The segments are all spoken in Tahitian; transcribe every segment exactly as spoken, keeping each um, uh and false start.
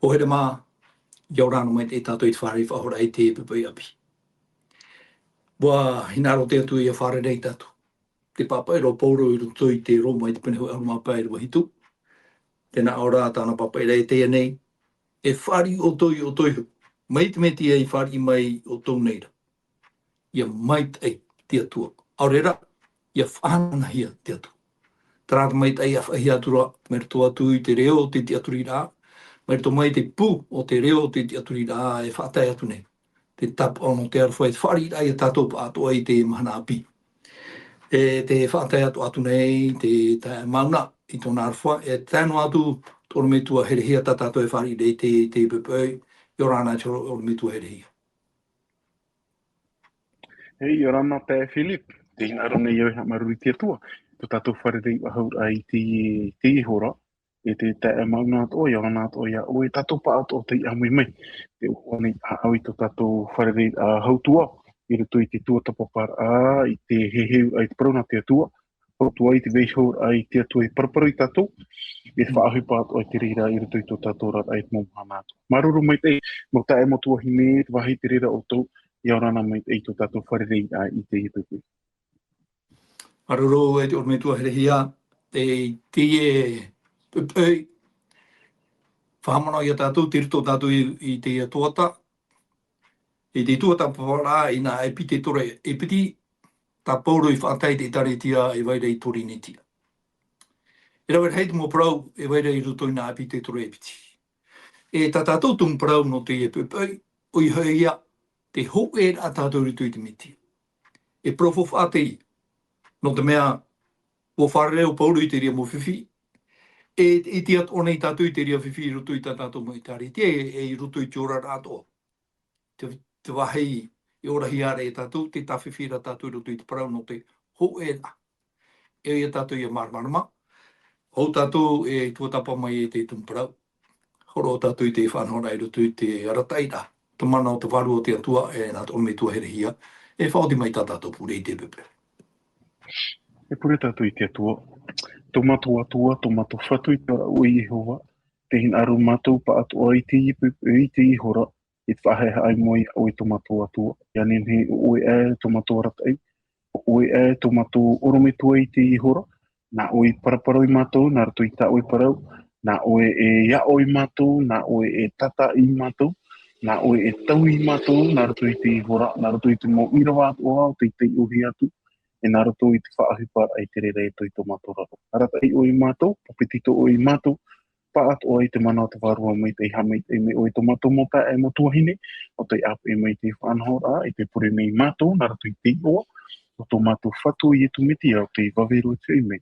Pōhiri mā, ʻia ora na maitaʻi tātou i te fāriʻi faʻahou i te poʻipoʻi ʻāpī. ʻUa hinaʻaro te Atua ʻia fārerei tātou. Te pāpaʻi ra ʻo Paulo i roto i te Roma i te pene hōʻē ʻahuru mā pae ʻīrava hitu. Tē nā ʻō ra tāna pāpaʻi ra i teie nei, e fāriʻi ʻoutou iā ʻoutou iho, mai te mea tē fāriʻi mai iā ʻoutou nei ra. ʻIa maitaʻi te Atua. ʻAore rā, ʻia faʻahanahia te Atua. Terā te maitaʻi e faʻaʻite atu ra, mai roto atu i te reo o te tiʻaturiraʻa, mai roto mai te pū o te reo o te tiʻaturiraʻa e faʻatae atu nei. Te tāpaʻo nō te aroha e te fāriʻiraʻa iā tātou pāʻatoʻa i te mahana ʻāpī. E tē faʻatae atu, atu nei te taeaʻe Mauna i tōna aroha, e tae noa atu te ʻorometua Herehia tā tātou e fāriʻi i te, te poʻipoʻi, ʻia ora na te ʻorometua Herehia. E, ʻia ora na taeaʻe Philip, tē hinaʻaro nei au e haʻamāuruuru i te Atua, tō tātou fārereiraʻa faʻahou i te, te hora, e te taeaʻe Mauna atoʻa, ʻia ora na atoʻa iā ʻoe, tātou pāʻatoʻa tei ʻāmui mai. Te ʻoaʻoa nei ā ʻoe i tō tātou fārereiraʻa faʻahou, i roto i te tuatāpaparaʻa, i te heheuraʻa i te parau nā te Atua, faʻahou i te vaiihoraʻa i te Atua e paraparau iā tātou, e faʻaʻohipa atoʻa i te reira i roto i tō tātou oraraʻa i te mau mahana atoʻa. Māuruuru maitaʻi, mau taeaʻe, mau tuahine, te vāhi i te reira ʻoutou, ʻia ora na maitaʻi tō tātou fārereiraʻa i teie poʻipoʻi. Māuruuru e te ʻorometua Herehia, e teie poʻipoʻi, faʻamanao iā tātou, tei roto tātou i, i te tuatāpaparaʻa, i te tuatāpaparaʻa i nā ʻEpiteto ra e piti, tā Paulo i faʻatae i te ʻĒtārētia e vai ra i Torinetia. E rave rahi te mau parau e vai ra i roto i nā ʻEpiteto ra e piti. E tā tātou tumu parau nō teie poʻipoʻi, ʻoia hoʻi ia, tē hōʻē ra tātou i roto i te Mesia. E parau faufaʻa teie, nō te mea, ʻua fārerei ʻo Paulo i te reira mau fifi, e, e ʻite atoʻa nei tātou i te reira fifi i roto i tā tātou mau ʻĒtārētia, e, e i roto i te oraraʻa atoʻa. Te, te vāhi e orahia ra e tātou, tē tāfifi ra tātou i roto i te parau nō te hōʻēraʻa. E ʻoia tātou ʻia māramarama, hou tātou e tuatāpapa mai e te tumu parau. Hōroʻa tātou i te faʻanahoraʻa i roto i te arataʻiraʻa, te mana o te Vārua o te Atua, e nā te ʻorometua Herehia, e faʻaoti mai tā tātou pure i te poʻipoʻi. E pure tātou i te Atua. Tō mātou Atua, tō mātou Fatu i te ao ra ʻoe Iehova, tē hinaʻaro mātou pāʻatoʻa i teie poʻipoʻi, i teie hora, i te faʻahaʻehaʻa i mua iā ʻoe tō mātou Atua. ʻIa nehenehe ʻo ʻoe aʻe tō mātou arataʻi, ʻo ʻoe aʻe tō mātou ʻorometua i teie hora, nā ʻoe e paraparau iā mātou, nā roto i tā ʻoe parau, nā ʻoe e aʻo iā mātou, nā ʻoe e tātaʻi iā mātou, nā ʻoe e taui iā mātou, nā roto i teie hora, nā roto i te mau ʻīrava atoʻa o tei taiʻohia atu, e nā roto i te faʻaʻohiparaʻa i te reira i roto i tō mātou raro. Arataʻi ʻoe iā mātou, pāpetito ʻoe iā mātou, pāʻatoʻa i te mana o te Vārua Maitaʻi, haʻamaitaʻi mai ʻoe tō mātou mau taeaʻe, mau tuahine, ʻo tei ʻāpeʻe mai i te faʻanahoraʻa, e tē pure nei mātou, nā roto i te iʻoa o tō mātou Fatu ʻo Iesu Mesia, ʻo tei vave roa i te hoʻi mai.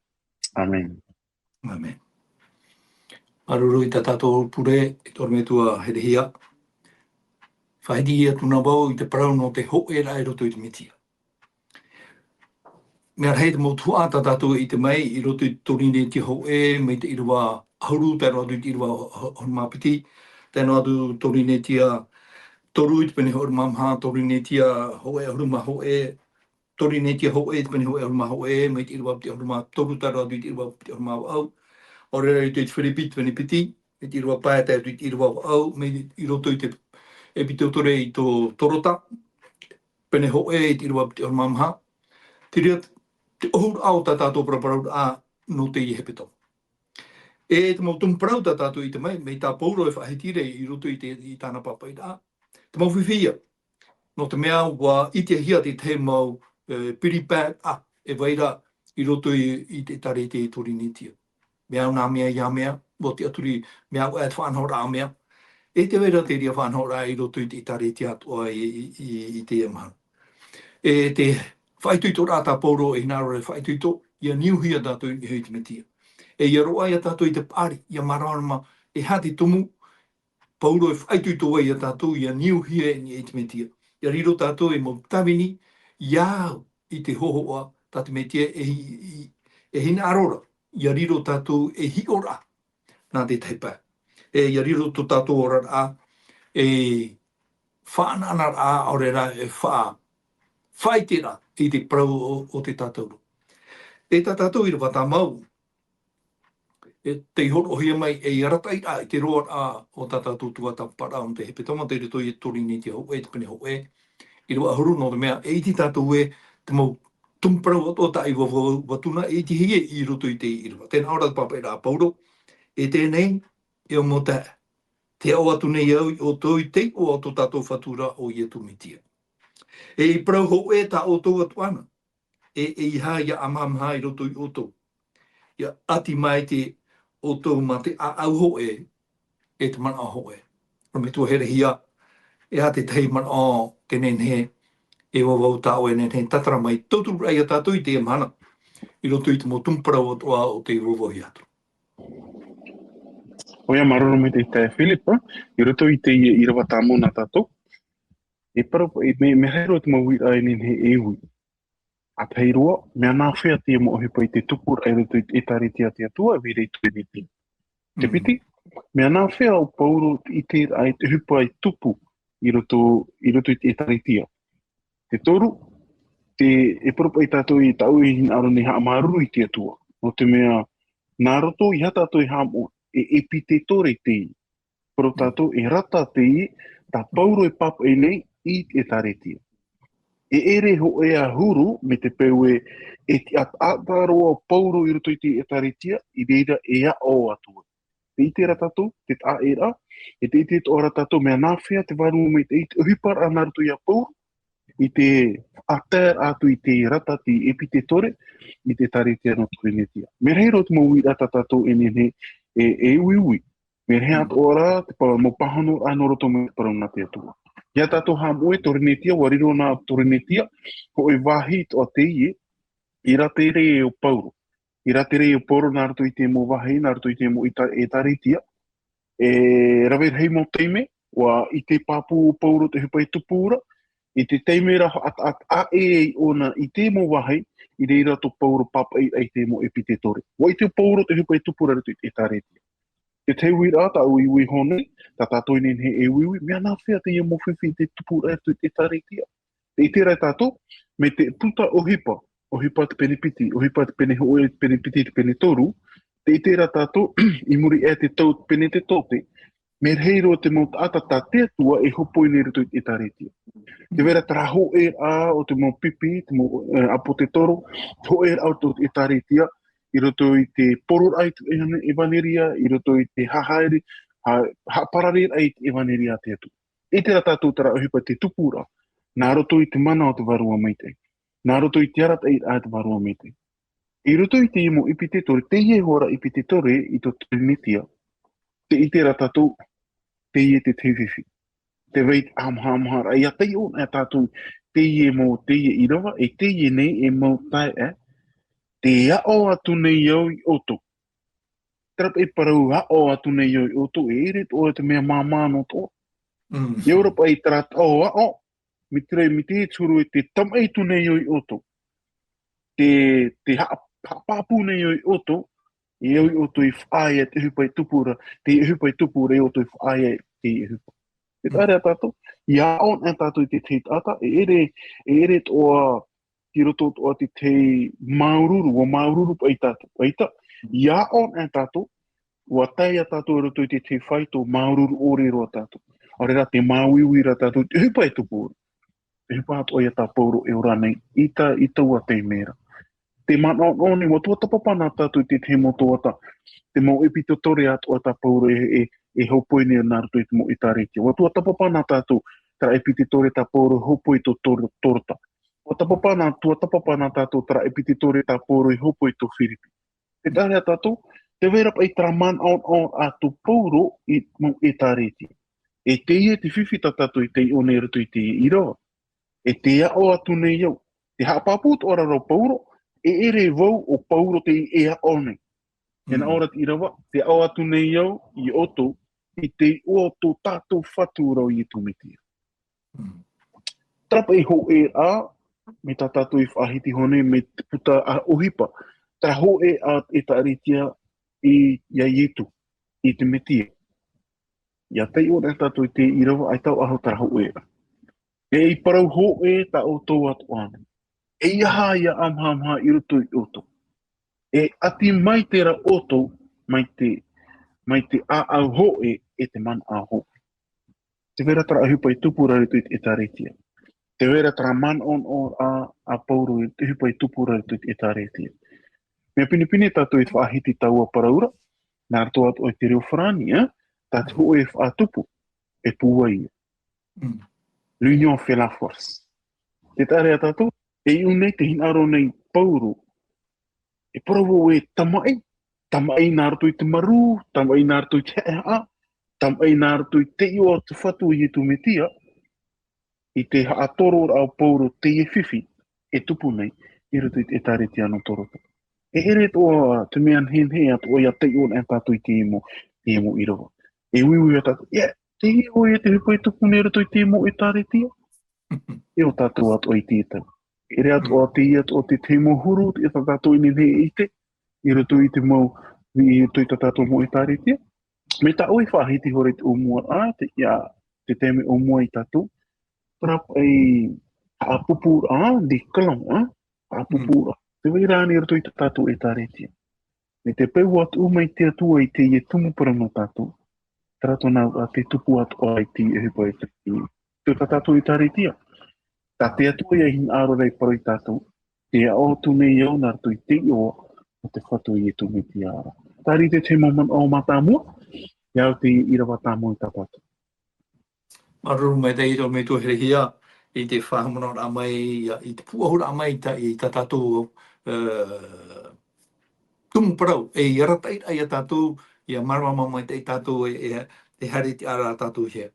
ʻĀmene. ʻĀmene. Māuruuru i tā tātou pure, e te ʻorometua Herehia. Faʻahiti atu na vau i te parau nō te hōʻēraʻa i roto i te Mesia. Mea rahi te mau tuhaʻa tā tātou e ʻite mai i roto i te Torinetia hōʻē, mai te ʻīrava ʻahuru, tae roa atu i te ʻīrava ʻahuru mā piti, tae noa atu Torinetia toru i te pene ʻahuru mā maha, Torinetia hōʻē ʻahuru mā hōʻē, Torinetia hōʻē i te pene hōʻē ʻahuru mā hōʻē, mai te ʻīrava piti ʻahuru mā toru, tae roa atu i te ʻīrava piti ʻahuru mā vaʻu. ʻAore rā i te Firipi i te pene piti, mai te ʻīrava pae tae atu i te ʻīrava vaʻu, mai i roto i te ʻEpiteto i tō Rota, pene hōʻē i te ʻīrava piti ʻahuru mā maha. Te reira te ʻohuraʻa o tā tātou paraparauraʻa nō teie hepetoma. E te mau tumu parau tā tātou e ʻite mai, mai tā Paulo e faʻahiti ra i roto i te, i tāna pāpaʻiraʻa. Te mau fifi ia. Nō te mea ʻua ʻitehia te tahi mau, e, piripaeraʻa e vai ra i roto i, i te ʻĒtārētia i Torinetia. Mea au nā mea ia mea, ʻua tiʻaturi, mea au e te faʻanahoraʻa mea. E tē vai ra te reira faʻanahoraʻa i roto i te ʻĒtārētia atoʻa i, i, i, i teie mahana. E te faʻaitoitoraʻa tā Paulo e hinaʻaro ra e faʻaitoito, ʻia niuhia tātou i niʻa i te Mesia. E ʻia roaʻa ia tātou i te paʻari, ʻia māramarama, e aha te tumu, Paulo e faʻaitoito ai ia tātou ʻia niuhia i niʻa i te Mesia. ʻIa riro tātou ei mau tāvini, ʻia au i te hōhoʻa tā te Mesia e hi-, i, e hinaʻaro ra, ʻia riro tātou ei hiʻoraʻa nā te tahi pae. E ʻia riro tō tātou oraraʻa ei faʻanahoraʻa, ʻaore rā e faʻa-, faʻaʻiteraʻa i te parau o, o te tātauro. E tā tātou ʻīrava tāmau, e tei hōroʻahia mai ei arataʻiraʻa i te roaraʻa o tā tātou tuatāpaparaʻa nō te hepetoma, tei roto i te Torinetia hōʻē, te pene hōʻē, ʻīrava ʻahuru, nō te mea, e ʻite tātou ē, te mau tumu parau atoʻa tā ʻoe i vauvau atu na, e ʻitehia i roto i te ʻīrava. Tē nā ʻō ra te pāpaʻiraʻa a Pauro, e teie nei, e ʻo mau taeaʻe, tē aʻo atu nei au iā ʻoutou i te iʻoa o tō tātou Fatu ra ʻo Ietu Metia. E i parau hōʻē tā ʻoutou atoʻa na, e, ʻeiaha ia ʻamahamaha i roto iā ʻoutou. ʻIa ʻati maitaʻi ʻoutou mā te ʻāʻau hōʻē, e te manaʻo hōʻē. Nō te mea ʻua herehia, e aha te tahi manaʻo tē nehenehe e vauvau tā ʻoe e nehenehe e tātara mai, tauturu ai iā tātou i teie mahana, i roto i te mau tumu parau atoʻa o tei vauvauhia atu. ʻOia, māuruuru maitaʻi taeaʻe Philip, i roto i teie ʻīrava tāmau nā tātou, e parau, e, mea, mea rahi roa te mau uiraʻa e nehenehe e ui. ʻA tahi roa, mea nāfea teie mau ʻohipa i te tupuraʻa i roto i te ʻĒtārētia a te Atua, e vai ra i te Torinetia. Te Mm. piti, mea nāfea ʻo Pauro i ʻiteraʻa i te ʻohipa e tupu i roto, i roto i te ʻĒtārētia. Te toru, te, e parau paʻi tātou i tāʻu e hinaʻaro nei haʻamāuruuru i te Atua. Nō te mea, nā roto i aha tātou e haʻamoʻe, e ʻepitetore teie. Parau tātou e rata teie, tā Pauro e pāpaʻi nei i te ʻĒtārētia. E ʻere hōʻē ā huru, mai te peu ē, e tiʻa taʻata roa ʻo Pauro i roto i te ʻĒtārētia, i reira e aʻo atu ai. Tē ʻite ra tātou, te taʻa ʻē ra, e tē ʻite atoʻa ra tātou mea nāfea te Vārua Maitaʻi i te ʻohiparaʻa nā roto ia Pauro, i te faʻataeraʻa atu i te rata, te ʻepitetore, i te ʻĒtārētia nō Torinetia. Mea rahi roa te mau uiraʻa tā tātou e nehenehe e, e uiui. Mea rahi Mm. atoʻa ra te pa-, mau pāhonoraʻa nō roto mai te parau nā te Atua. Ia tātou haʻamoʻe Torinetia, ʻua riro nā Torinetia, hōʻē vāhi atoʻa teie, i rātere ʻo Pauro. I rātere ʻo Pauro nā roto i te mau vāhi, nā roto i te mau ʻita-, ʻĒtārētia. E rave rahi mau taime, ʻua ʻite pāpū ʻo Pauro te ʻohipa e tupu ra, i te taime ra haʻataʻa ʻē ai ʻōna i te mau vāhi, i reira tō Pauro pāpaʻi ai te mau ʻepitetore. ʻUa ʻite ʻo Pauro te ʻohipa e tupu ra i roto i te ʻĒtārētia. Te tahi uiraʻa tāʻu e uiui iho nei, tā tātou e nehenehe e uiui, mea nāfea teie mau fifi i te tupuraʻa i roto i te ʻĒtārētia. Tē ʻite ra tātou, mai te puta ʻohipa, ʻohipa te pene piti, ʻohipa te pene hōʻē, te pene piti, te pene toru, tē ʻite ra tātou, i muri aʻe i te tau Penetetote, mea rahi roa te mau taʻata tā te Atua e hōpoi nei i roto i te ʻĒtārētia. Tē vai ra terā hōʻēraʻa o te mau pipi, te mau, e, ʻāpōtetoro, hōʻēraʻa o te ʻĒtārētia, i roto i te pororaʻa i te ʻevaneria, i roto i te hahaere, ha-, haʻaparareraʻa i te ʻevaneria a te Atua. ʻIte ra tātou terā ʻohipa te tupuraʻa, nā roto i te mana o te Vārua Maitaʻi, nā roto i te arataʻiraʻa a te Vārua Maitaʻi. I roto i te mau ʻepitetore, teie hoʻi ra ʻepitetore i tō Torinetia, tē ʻite ra tātou, teie te tahi fifi. Tē vai te ʻāmahamaha ra, ʻia taiʻo anaʻe tātou, teie mau, teie ʻīrava, e teie nei, e mau taeaʻe, tē aʻo atu nei au iā ʻoutou. Terā paʻi parau aʻo atu nei au iā ʻoutou, e ʻere atoʻa te mea māmā noa atoʻa. Mm. E ʻō ra paʻi terā taʻo aʻo, mai te reira, mai te huru e tē tamaʻi atu nei au iā ʻoutou. Tē, tē haʻa-, haʻapāpū nei au iā ʻoutou, e au iā ʻoutou i faʻaea te ʻohipa e tupu ra, te ʻohipa e tupu ra, e au iā ʻoutou i faʻaea te ʻohipa. Tē Mm. taʻa ra tātou, ʻia aʻo anaʻe tātou i te tahi taʻata, e ʻere, e ʻere atoʻa i roto atoʻa i te tahi māuruuru, ʻua māuruuru paʻi tātou, ʻaita, ʻia aʻo anaʻe tātou, ʻua tae ia tātou i roto i te tahi faito māuruuru ʻore roa tātou. ʻAore rā tē māuiui ra tātou i te ʻohipa e tupu ra. Te ʻohipa atoʻa ia tā Pauro e ora nei, i tā, i taua taime ra. Te manaʻo nei, ʻua tuatāpapa na tātou i te tahi mau tuatāpapa, te mau ʻepitetore atoʻa tā Pauro e, e, e hōpoi nei nā roto i te mau ʻĒtārētia. ʻUa tuatāpapa na tātou, terā ʻepitetore tā Pauro e hōpoi i tō Tor-, Torota. ʻUa tāpapa na, tuatāpapa na tātou terā ʻepitetore tā Pauro e hōpoi i tō Firipi. Tē taʻa ra tātou, tē vai ra paʻi terā manaʻonaʻo a tō Pauro i te mau ʻĒtārētia. E teie te fifi tā tātou i taiʻo nei i roto i te ʻīrava. E tē aʻo atu nei au. Tē haʻapāpū atoʻa ra ʻo Pauro, e ʻere vau ʻo Pauro tei e aʻo nei. E nā Mm. ʻō ra te ʻīrava, tē aʻo atu nei au iā ʻoutou, i te iʻoa o tō tātou Fatu ra ʻo Ietu Metia. Mm. Terā paʻi hōʻēraʻa, mai tā tātou i faʻahiti iho nei, mai te puta a ʻohipa, terā hōʻēraʻa e ʻĒtārētia i, iā Ietu, i te Metia. ʻIa taiʻo anaʻe tātou i te ʻīrava, ʻaita ʻaho terā hōʻēraʻa. E i parau hōʻē tā ʻoutou atoʻa nei. ʻEiaha ʻia ʻāmahamaha i roto iā ʻoutou. E ʻati maitaʻi ra ʻoutou mai te, mai te ʻāʻau hōʻē e te manaʻo hōʻē. Tē vai ra terā ʻohipa i tupu ra i roto i te ʻĒtārētia. Tē vai ra terā manaʻo a, a Pauro i te ʻohipa i tupu ra i roto i te ʻĒtārētia. Mea pinepine tātou i te faʻahiti taua parau ra, nā roto atoʻa i te reo farāni, ē? Tā te hōʻē e faʻatupu, e pūai ia. Mm. L'union fait la force. Tē taʻa ra ia tātou, e iʻu nei, tē hinaʻaro nei Pauro, e parau vau e tamaʻi, tamaʻi nā roto i te marū, tamaʻi nā roto i te haʻehaʻa, tamaʻi nā roto i te iʻoa o te Fatu o Ietu Metia, i te haʻatoroʻaraʻa o Pauro teie fifi e tupu nei i roto i te ʻĒtārētia nō Toroto. E ʻere atoʻa te mea nehenehe atoʻa ia taiʻo anaʻe tātou i teie mau, teie mau ʻīrava. E uiui ā tātou, ē, teie ʻoe te ʻohipa e tupu nei i roto i teie mau ʻĒtārētia. E ʻo tātou atoʻa i teie tau. E ʻere atoʻa teie atoʻa te tahi mau huru, e tā tātou e nehenehe e ʻite, i roto i te mau, i roto i tā tātou mau ʻĒtārētia. Mai tā ʻoe i faʻahiti iho ra i te ʻōmuaraʻa, te, ia, te taime ʻōmua ia tātou, terā paʻi haʻapupuraʻa, déclin, ā, haʻapupuraʻa. Tē vai ra ānei i roto i tā tātou ʻĒtārētia. Mai te peu ʻua tuʻu mai te Atua i teie tumu parau nō tātou, terā tōna auraʻa, tē tupu atoʻa i te ʻohipa e tupu nei i tā tātou ʻĒtārētia. Tā te Atua ia i hinaʻaro ra e parau ia tātou, tē aʻo atu nei au nā roto i te iʻoa o te Fatu o Ietu Metia ra. Terā te tahi mau manaʻo mātāmua, e au te ʻīrava tāmau ia tā tātou. Māuruuru maitaʻi i tō metua herehia, i te faʻahaʻamanaʻoraʻa mai, ia, i te pūʻohuraʻa mai tā, i tā tātou, ē, tumu parau, e, ia arataʻi ia tātou, ia mārama maitaʻi tātou, e, e, e haere i te ara tātou hea.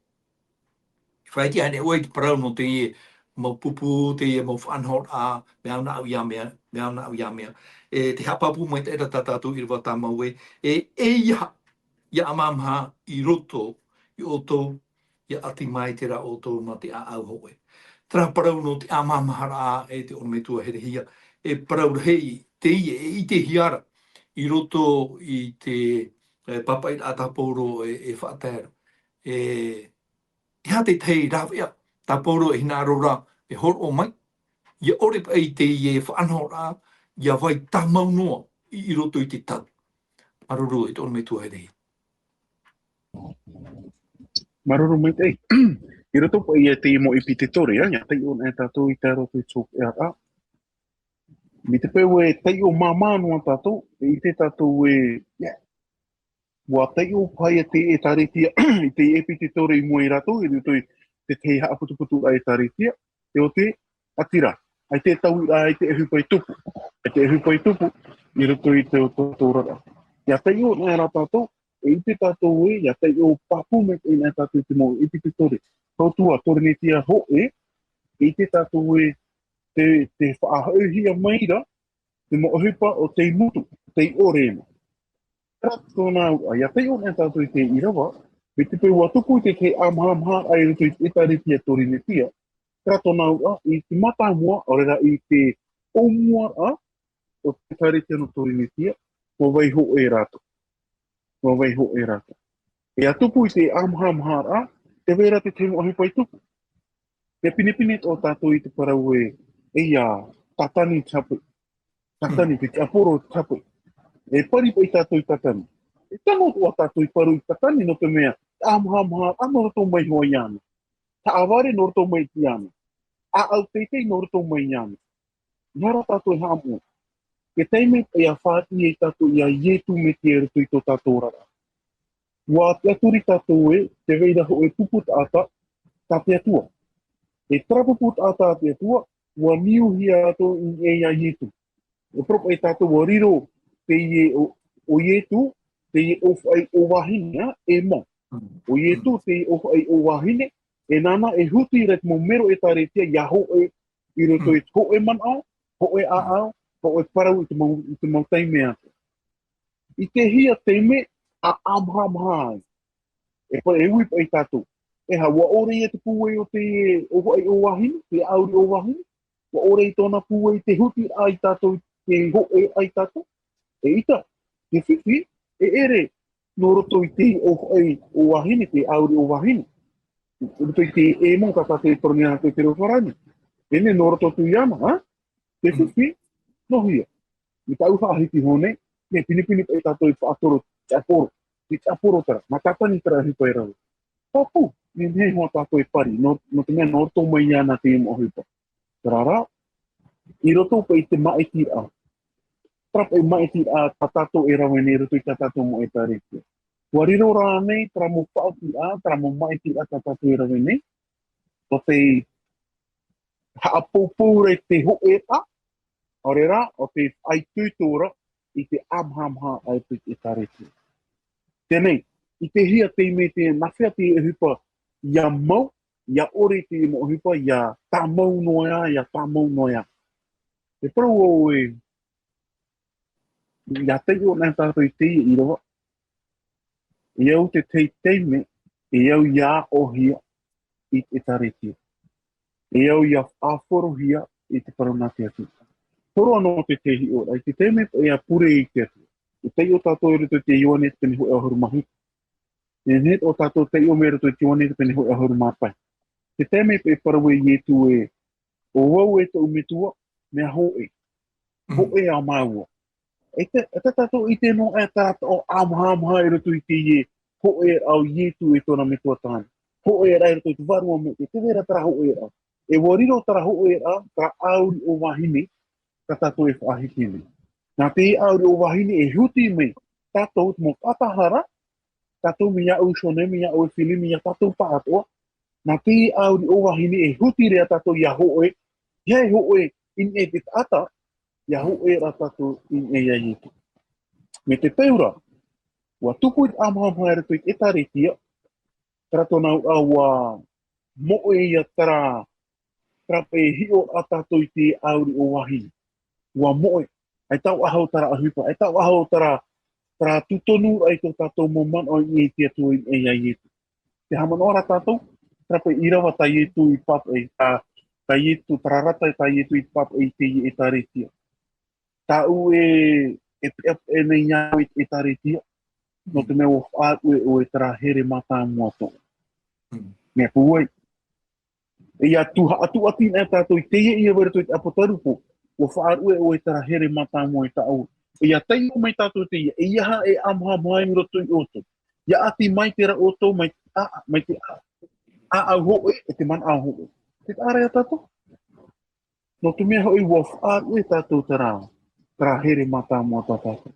E faʻaʻite ānei ʻoe i te parau nō teie mau pupu, teie mau faʻanahoraʻa, mea au nā au ia mea, mea au nā au ia mea. E, tē haʻapāpū maitaʻi ra tā tātou ʻīrava tāmau ē, e, e ia, ia ʻamahamaha i roto, ia ʻoutou, ia ʻati mai terā ʻoutou nā te ʻāʻau hōʻē. Terā parau nō te ʻamahamaha ra, e te ʻorometua herehia, e parau rahi teie, e ʻitehia ra, i roto i te, e, pāpaʻiraʻa tā Pauro e, e faʻatae ra. E, e aha te tahi rāveʻa, tā Pauro e hinaʻaro ra, e hōroʻa mai, ia ʻore paʻi teie faʻanahoraʻa, ia vai tāmau noa i, i roto i te tau. Māuruuru e te ʻorometua herehia. Māuruuru maitaʻi. I roto paʻi ia teie mau ʻepitetore, ā, ia taiʻo anaʻe tātou i tā rātou i te hopeʻa. Mai te peu e taiʻo māmā noa tātou, e ʻite tātou ē, ia, ʻua taiʻo paʻi ia te ʻĒtārētia, i te ʻepitetore i mua ia rātou, i roto i te tahi haʻaputuputuraʻa ʻĒtārētia, e ʻo te, ʻati rā, ʻaita e tauiraʻa, ʻaita e ʻohipa e tupu, ʻaita e ʻohipa e tupu, i roto i te, tō, tō oraraʻa. Ia taiʻo anaʻe rā tātou, e ʻite tātou ē, ia taiʻo pāpū maitaʻi anaʻe tātou i te mau ʻepitetore. Tautua, Torinetia hōʻē, e ʻite tātou ē, tē, tē faʻahoʻihia mai ra, te mau ʻohipa o tei motu, tei ʻore na. Terā tōna auraʻa, ia taiʻo anaʻe tātou i te ʻīrava, mai te peu ʻua tupu i te tahi ʻamahamaha i roto i te ʻĒtārētia Torinetia, terā tōna auraʻa, i te mātāmua, ʻaore rā i te ʻōmuaraʻa o te ʻĒtārētia nō Torinetia, ʻua vai hōʻē rātou. ʻUa vai hōʻē rātou. E ʻa tupu i te ʻamahamaha ra, tē vai ra te tahi mau ʻohipa i tupu. Mea pinepine atoʻa tātou i te parau ē, e ia, Tātani te hape. Tātani, te tiaporo te hape. E pari paʻi tātou i Tātani. E tano atoʻa tātou i parau i Tātani nō te mea, ʻamahamaha, ʻa nō roto mai hoʻi iāna. Haʻavare nō roto mai iāna. ʻĀʻau teitei nō roto mai iāna. Nā reira tātou e haʻamoʻe. Te taime ia faʻaʻite ai tātou ia Ietu Metia i roto i tō tātou oraraʻa. ʻUa tiʻaturi tātou ē, tē vai ra hōʻē pupu taʻata, tā te Atua. E terā pupu taʻata a te Atua, ʻua niuhia atu i niʻa ia Ietu. E parau paʻi tātou ʻua riro teie ʻo, ʻo Ietu, teie ʻōfaʻi ʻōvahine, ā, e mau. ʻO Ietu, teie ʻōfaʻi ʻōvahine, e nāna e huti ra i te mau mero ʻĒtārētia ia hōʻē i roto i te hōʻē manaʻo, hōʻē ʻāʻau, hōʻē parau i te mau, i te mau taime atoʻa. I tēhea taime ʻa ʻamahamaha ai. E pare, e ui paʻi tātou. E aha, ʻua ʻore ia te pūai o te ʻōfaʻi ʻōvahine, te ʻāuri ʻōvahine? ʻUa ʻore i tōna pūai te huti ai tātou, te hōʻē ai tātou? ʻEita, te fifi, e ʻere, nō roto i te ʻōfaʻi ʻōvahine, te ʻāuri ʻōvahine. Nō roto i te ʻēmon, tā tātou e parau nei ā te reo farāni. E nehenehe nō roto atu iāna, ā? Te fifi, nō hea. I tāʻu faʻahiti iho nei, mea pinepine paʻi tātou e faʻatoro te ʻāporo, te ʻāporo terā, nā Tātani terā ʻohipa e rave. Pāpū, nehenehe hoʻi tātou e pari, nō, nō te mea nō roto mai iāna teie mau ʻohipa. Terā rā, i roto paʻi i te māʻitiraʻa. Terā paʻi māʻitiraʻa tā tātou e rave nei i roto i tā tātou mau ʻĒtārētia. ʻUa riro rānei terā mau faʻaotiraʻa, terā mau māʻitiraʻa tā tātou e rave nei? ʻO te haʻapoupou ra i te hōʻēraʻa, ʻaore rā, ʻo te faʻaitoito ra i te ʻāmahamaha a te ʻĒtārētia. Teie nei, i te hia teie mea te nā hea te ʻohipa ʻia mau, ʻia ʻore te mau ʻohipa, ʻia tāmau noa ā, ʻia tāmau noa ā. E parau au ē, ʻia taiʻo nei tātou i teie ʻīrava, e au te tei taime, e au ʻia aʻohia i te ʻĒtārētia. E au ʻia faʻahorohia i te parau nā te Atua. Horo anō te tei hiʻo ra, i te taime paʻi ʻia pure i te Atua. E taiʻo tātou i roto i te Ioane te pene hōʻē ʻahuru mā hitu. E nehenehe ʻo tātou taiʻo mai i roto i te Ioane te pene hōʻē ʻahuru mā pae. Te taime paʻi e parau ai Ietu ē, ʻo vau e tōʻu Metua, mea hōʻē. Mm. Hōʻē ā māua. E te, e te tātou ʻite noa ē terā taʻo ʻāmahamaha i roto i teie hōʻēraʻa o Ietu e tōna Metua tāne. Hōʻēraʻa i roto i te Vārua Maitaʻi, tē vai ra terā hōʻēraʻa. E ʻua riro terā hōʻēraʻa, terā ʻāuri ʻōvāhine, tā tātou e faʻahiti nei. Nā te ʻāuri ʻōvāhine e huti mai, tātou te mau taʻata hara, tātou mai iā ʻoe Shone, mai iā ʻoe Fili, mai iā tātou pāʻatoʻa. Nā te ʻāuri ʻōvāhine e huti ra tātou ʻia hōʻē, ʻia hōʻē i niʻa i te taʻata, ʻia hōʻē ra tātou i niʻa iā Ietu. Mai te peu ra, ʻua tupu i te ʻāmahamaha i roto i te ʻĒtārētia, terā tōna auraʻa ʻua moʻe ia terā, terā paʻi hiʻo a tātou i te ʻāuri ʻōvāhine. ʻUa moʻe, ʻaita ʻaʻau terā ʻohipa, ʻaita ʻaʻau terā, terā tūtonuraʻa i tō tātou mau manaʻo i niʻa i te Atua i niʻa iā Ietu. Tē haʻamanaʻo ra tātou, terā paʻi ʻīrava tā Ietu i pāpaʻi, tā, tā Ietu, terā rata tā Ietu i pāpaʻi i teie ʻĒtārētia. Tāʻu e, e peʻapeʻa nei iā ʻoe i te ʻĒtārētia, nō te mea ʻua faʻaruʻe ʻoe terā here mātāmua tōʻu. Mm. Mea pūai. E ʻia tū haʻatūʻati nei tātou i teie ʻīrava i roto i te ʻApotarupo, ʻua faʻaruʻe ʻoe terā here mātāmua i tāʻu. E ʻia taiʻo mai tātou teie, eiaha e ʻāmahamaha i roto iā ʻoutou. ʻIa ʻati maitaʻi ra ʻoutou, mai te ʻā, mai te ʻā, ʻāʻau hōʻē, e te manaʻo hōʻē. Tē taʻa ra ia tātou. Nō te mea hoʻi ʻua faʻaruʻe tātou terā, terā here mātāmua tā tātou.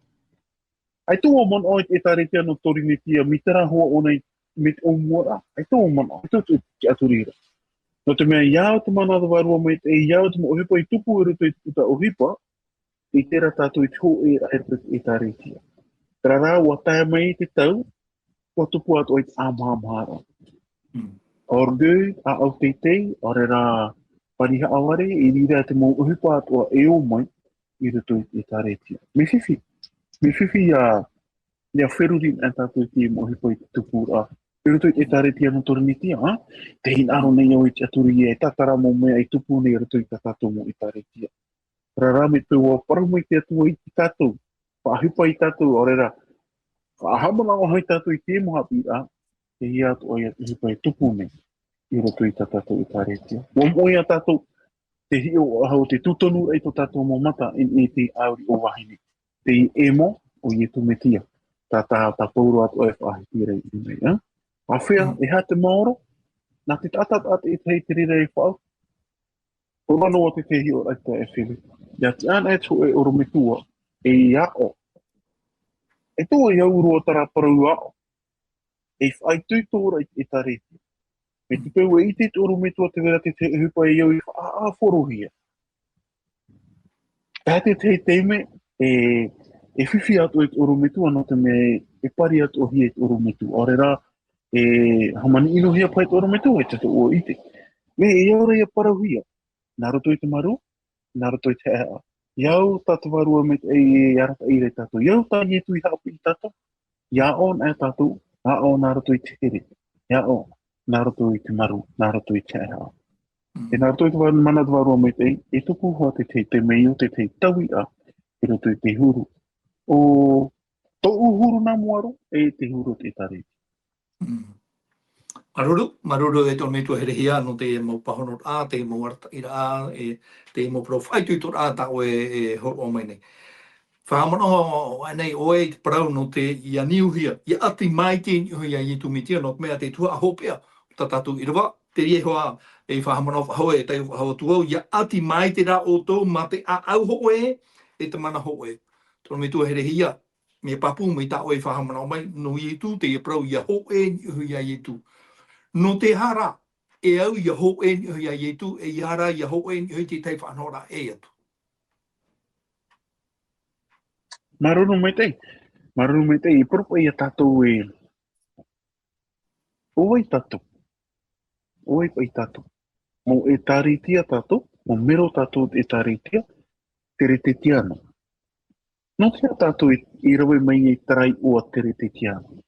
ʻAita ʻoe manaʻo i te ʻĒtārētia nō Torinetia, mai terā hoa ʻōna i, mai te ʻōmuaraʻa, ʻaita ʻoe manaʻo, ʻaita ʻoe tiʻaturi ra. Nō te mea, ʻia au te mana o te Vārua Maitaʻi, ʻia au te mau ʻohipa i tupu i roto i te puta ʻohipa, i terā tātou i te hōʻēraʻa i roto i te ʻĒtārētia. Terā rā, ʻua tae mai te tau, ʻua tupu atoʻa i te ʻāmahamaharaʻa. Mm. Orgueil, ʻāʻau teitei, ʻaore rā, pari haʻavare, i reira te mau ʻohipa atoʻa e ō mai i roto i te ʻĒtārētia. Mea fifi, mea fifi ʻia, ʻia feruri nei tātou i te mau ʻohipa i te tupuraʻa i roto i te ʻĒtārētia nō Torinetia, ā? Tē hinaʻaro nei au i te tiʻaturi e tātara mau mea e tupu nei i roto i tā tātou mau ʻĒtārētia. Terā rā, mai te peu ʻua parau mai te Atua ia tātou, faʻaʻohipa ia tātou, ʻaore rā, faʻahaʻamanaʻo hoʻi tātou i te mau haʻapiʻiraʻa, e hia atoʻa ia te ʻohipa e tupu nei i roto i tā tātou ʻĒtārētia. ʻUa moʻe ia tātou, te hiʻo ʻaʻau, te tūtonuraʻa i tō tātou mau mata i, i te ʻāuri ʻōvahine, te ʻemo o Ietu Metia, tā, tā, tā Paulo atoʻa e faʻahiti ra i ʻō nei, ā? ʻĀfea, mm, e aha te maoro, nā te taʻata, taʻata i te, i te reira e faʻaau, ʻo nā noa te, te hiʻoraʻa i te taeaʻe Filipi. ʻIa tiʻa anaʻe te hōʻē ʻorometua, e aʻo. E tō, e au roa terā parau aʻo. E faʻaitoito ra i te ʻĒtārētia. Mai te peu e ʻite te ʻorometua tē vai ra te, te ʻohipa e au i faʻaʻāforohia. Tae te, te, te mea, e, e fifi atoʻa i te ʻorometua nō te mea e pari atoʻahia i te ʻorometua. ʻAore rā, e hāmani ʻinohia paʻi te ʻorometua, e te tō ʻua ʻite. Mea e au ra ʻia parauhia, nā roto i te marū, nā roto i te haʻehaʻa. E au tā te Vārua Maitaʻi e arataʻi ra ia tātou. E au tā Ietu i haʻapiʻi ia tātou. E aʻo anaʻe tātou, aʻo nā roto i te here. E aʻo nā roto i te marū, nā roto i te haʻehaʻa. Mm. E nā roto i te vā-, mana o te Vārua Maitaʻi, e tupu hoʻi te, te, te mea ʻo te, te tauiʻa i roto i te huru. ʻO tōʻu huru nā mua roa, e te huru o te ʻĒtārētia. Mm. Māuruuru, māuruuru e te ʻorometua herehia, nō te mau pāhonoraʻa, te mau arataʻiraʻa, e te mau parau faʻaitoitoraʻa tā ʻoe e hōroʻa mai nei. Faʻahaʻamanaʻo aʻenei ʻoe i te parau nō te ia niuhia, ia ʻati maite i niʻa iā Iesu Mesia, nō te mea te tuhaʻa hopeʻa o tā tātou ʻīrava, te reira hoʻi e faʻahaʻamanaʻo faʻahou, e taiʻo faʻahou atu au, ia ʻati maite rā ʻoutou mā te ʻāʻau hōʻē, e te mana hōʻē. Tō te metua herehia, mea pāpū mai tā ʻoe i faʻahaʻamanaʻo mai, nō Iesu teie parau ia hōʻē i niʻa iā Iesu. Nō te aha rā, e au ia hōʻē i niʻa iā Iesu, e ʻeiaha rā ia hōʻē i niʻa i te tahi faʻanahoraʻa ʻē atu. Māuruuru maitaʻi, māuruuru maitaʻi, e parau paʻi iā tātou ē, ʻo vai tātou, ʻo vai paʻi tātou. Mau ʻĒtārētia tātou, mau mero tātou ʻĒtārētia, Teretetiano. Nō te aha tātou i, i rave mai i terā iʻoa Teretetiano?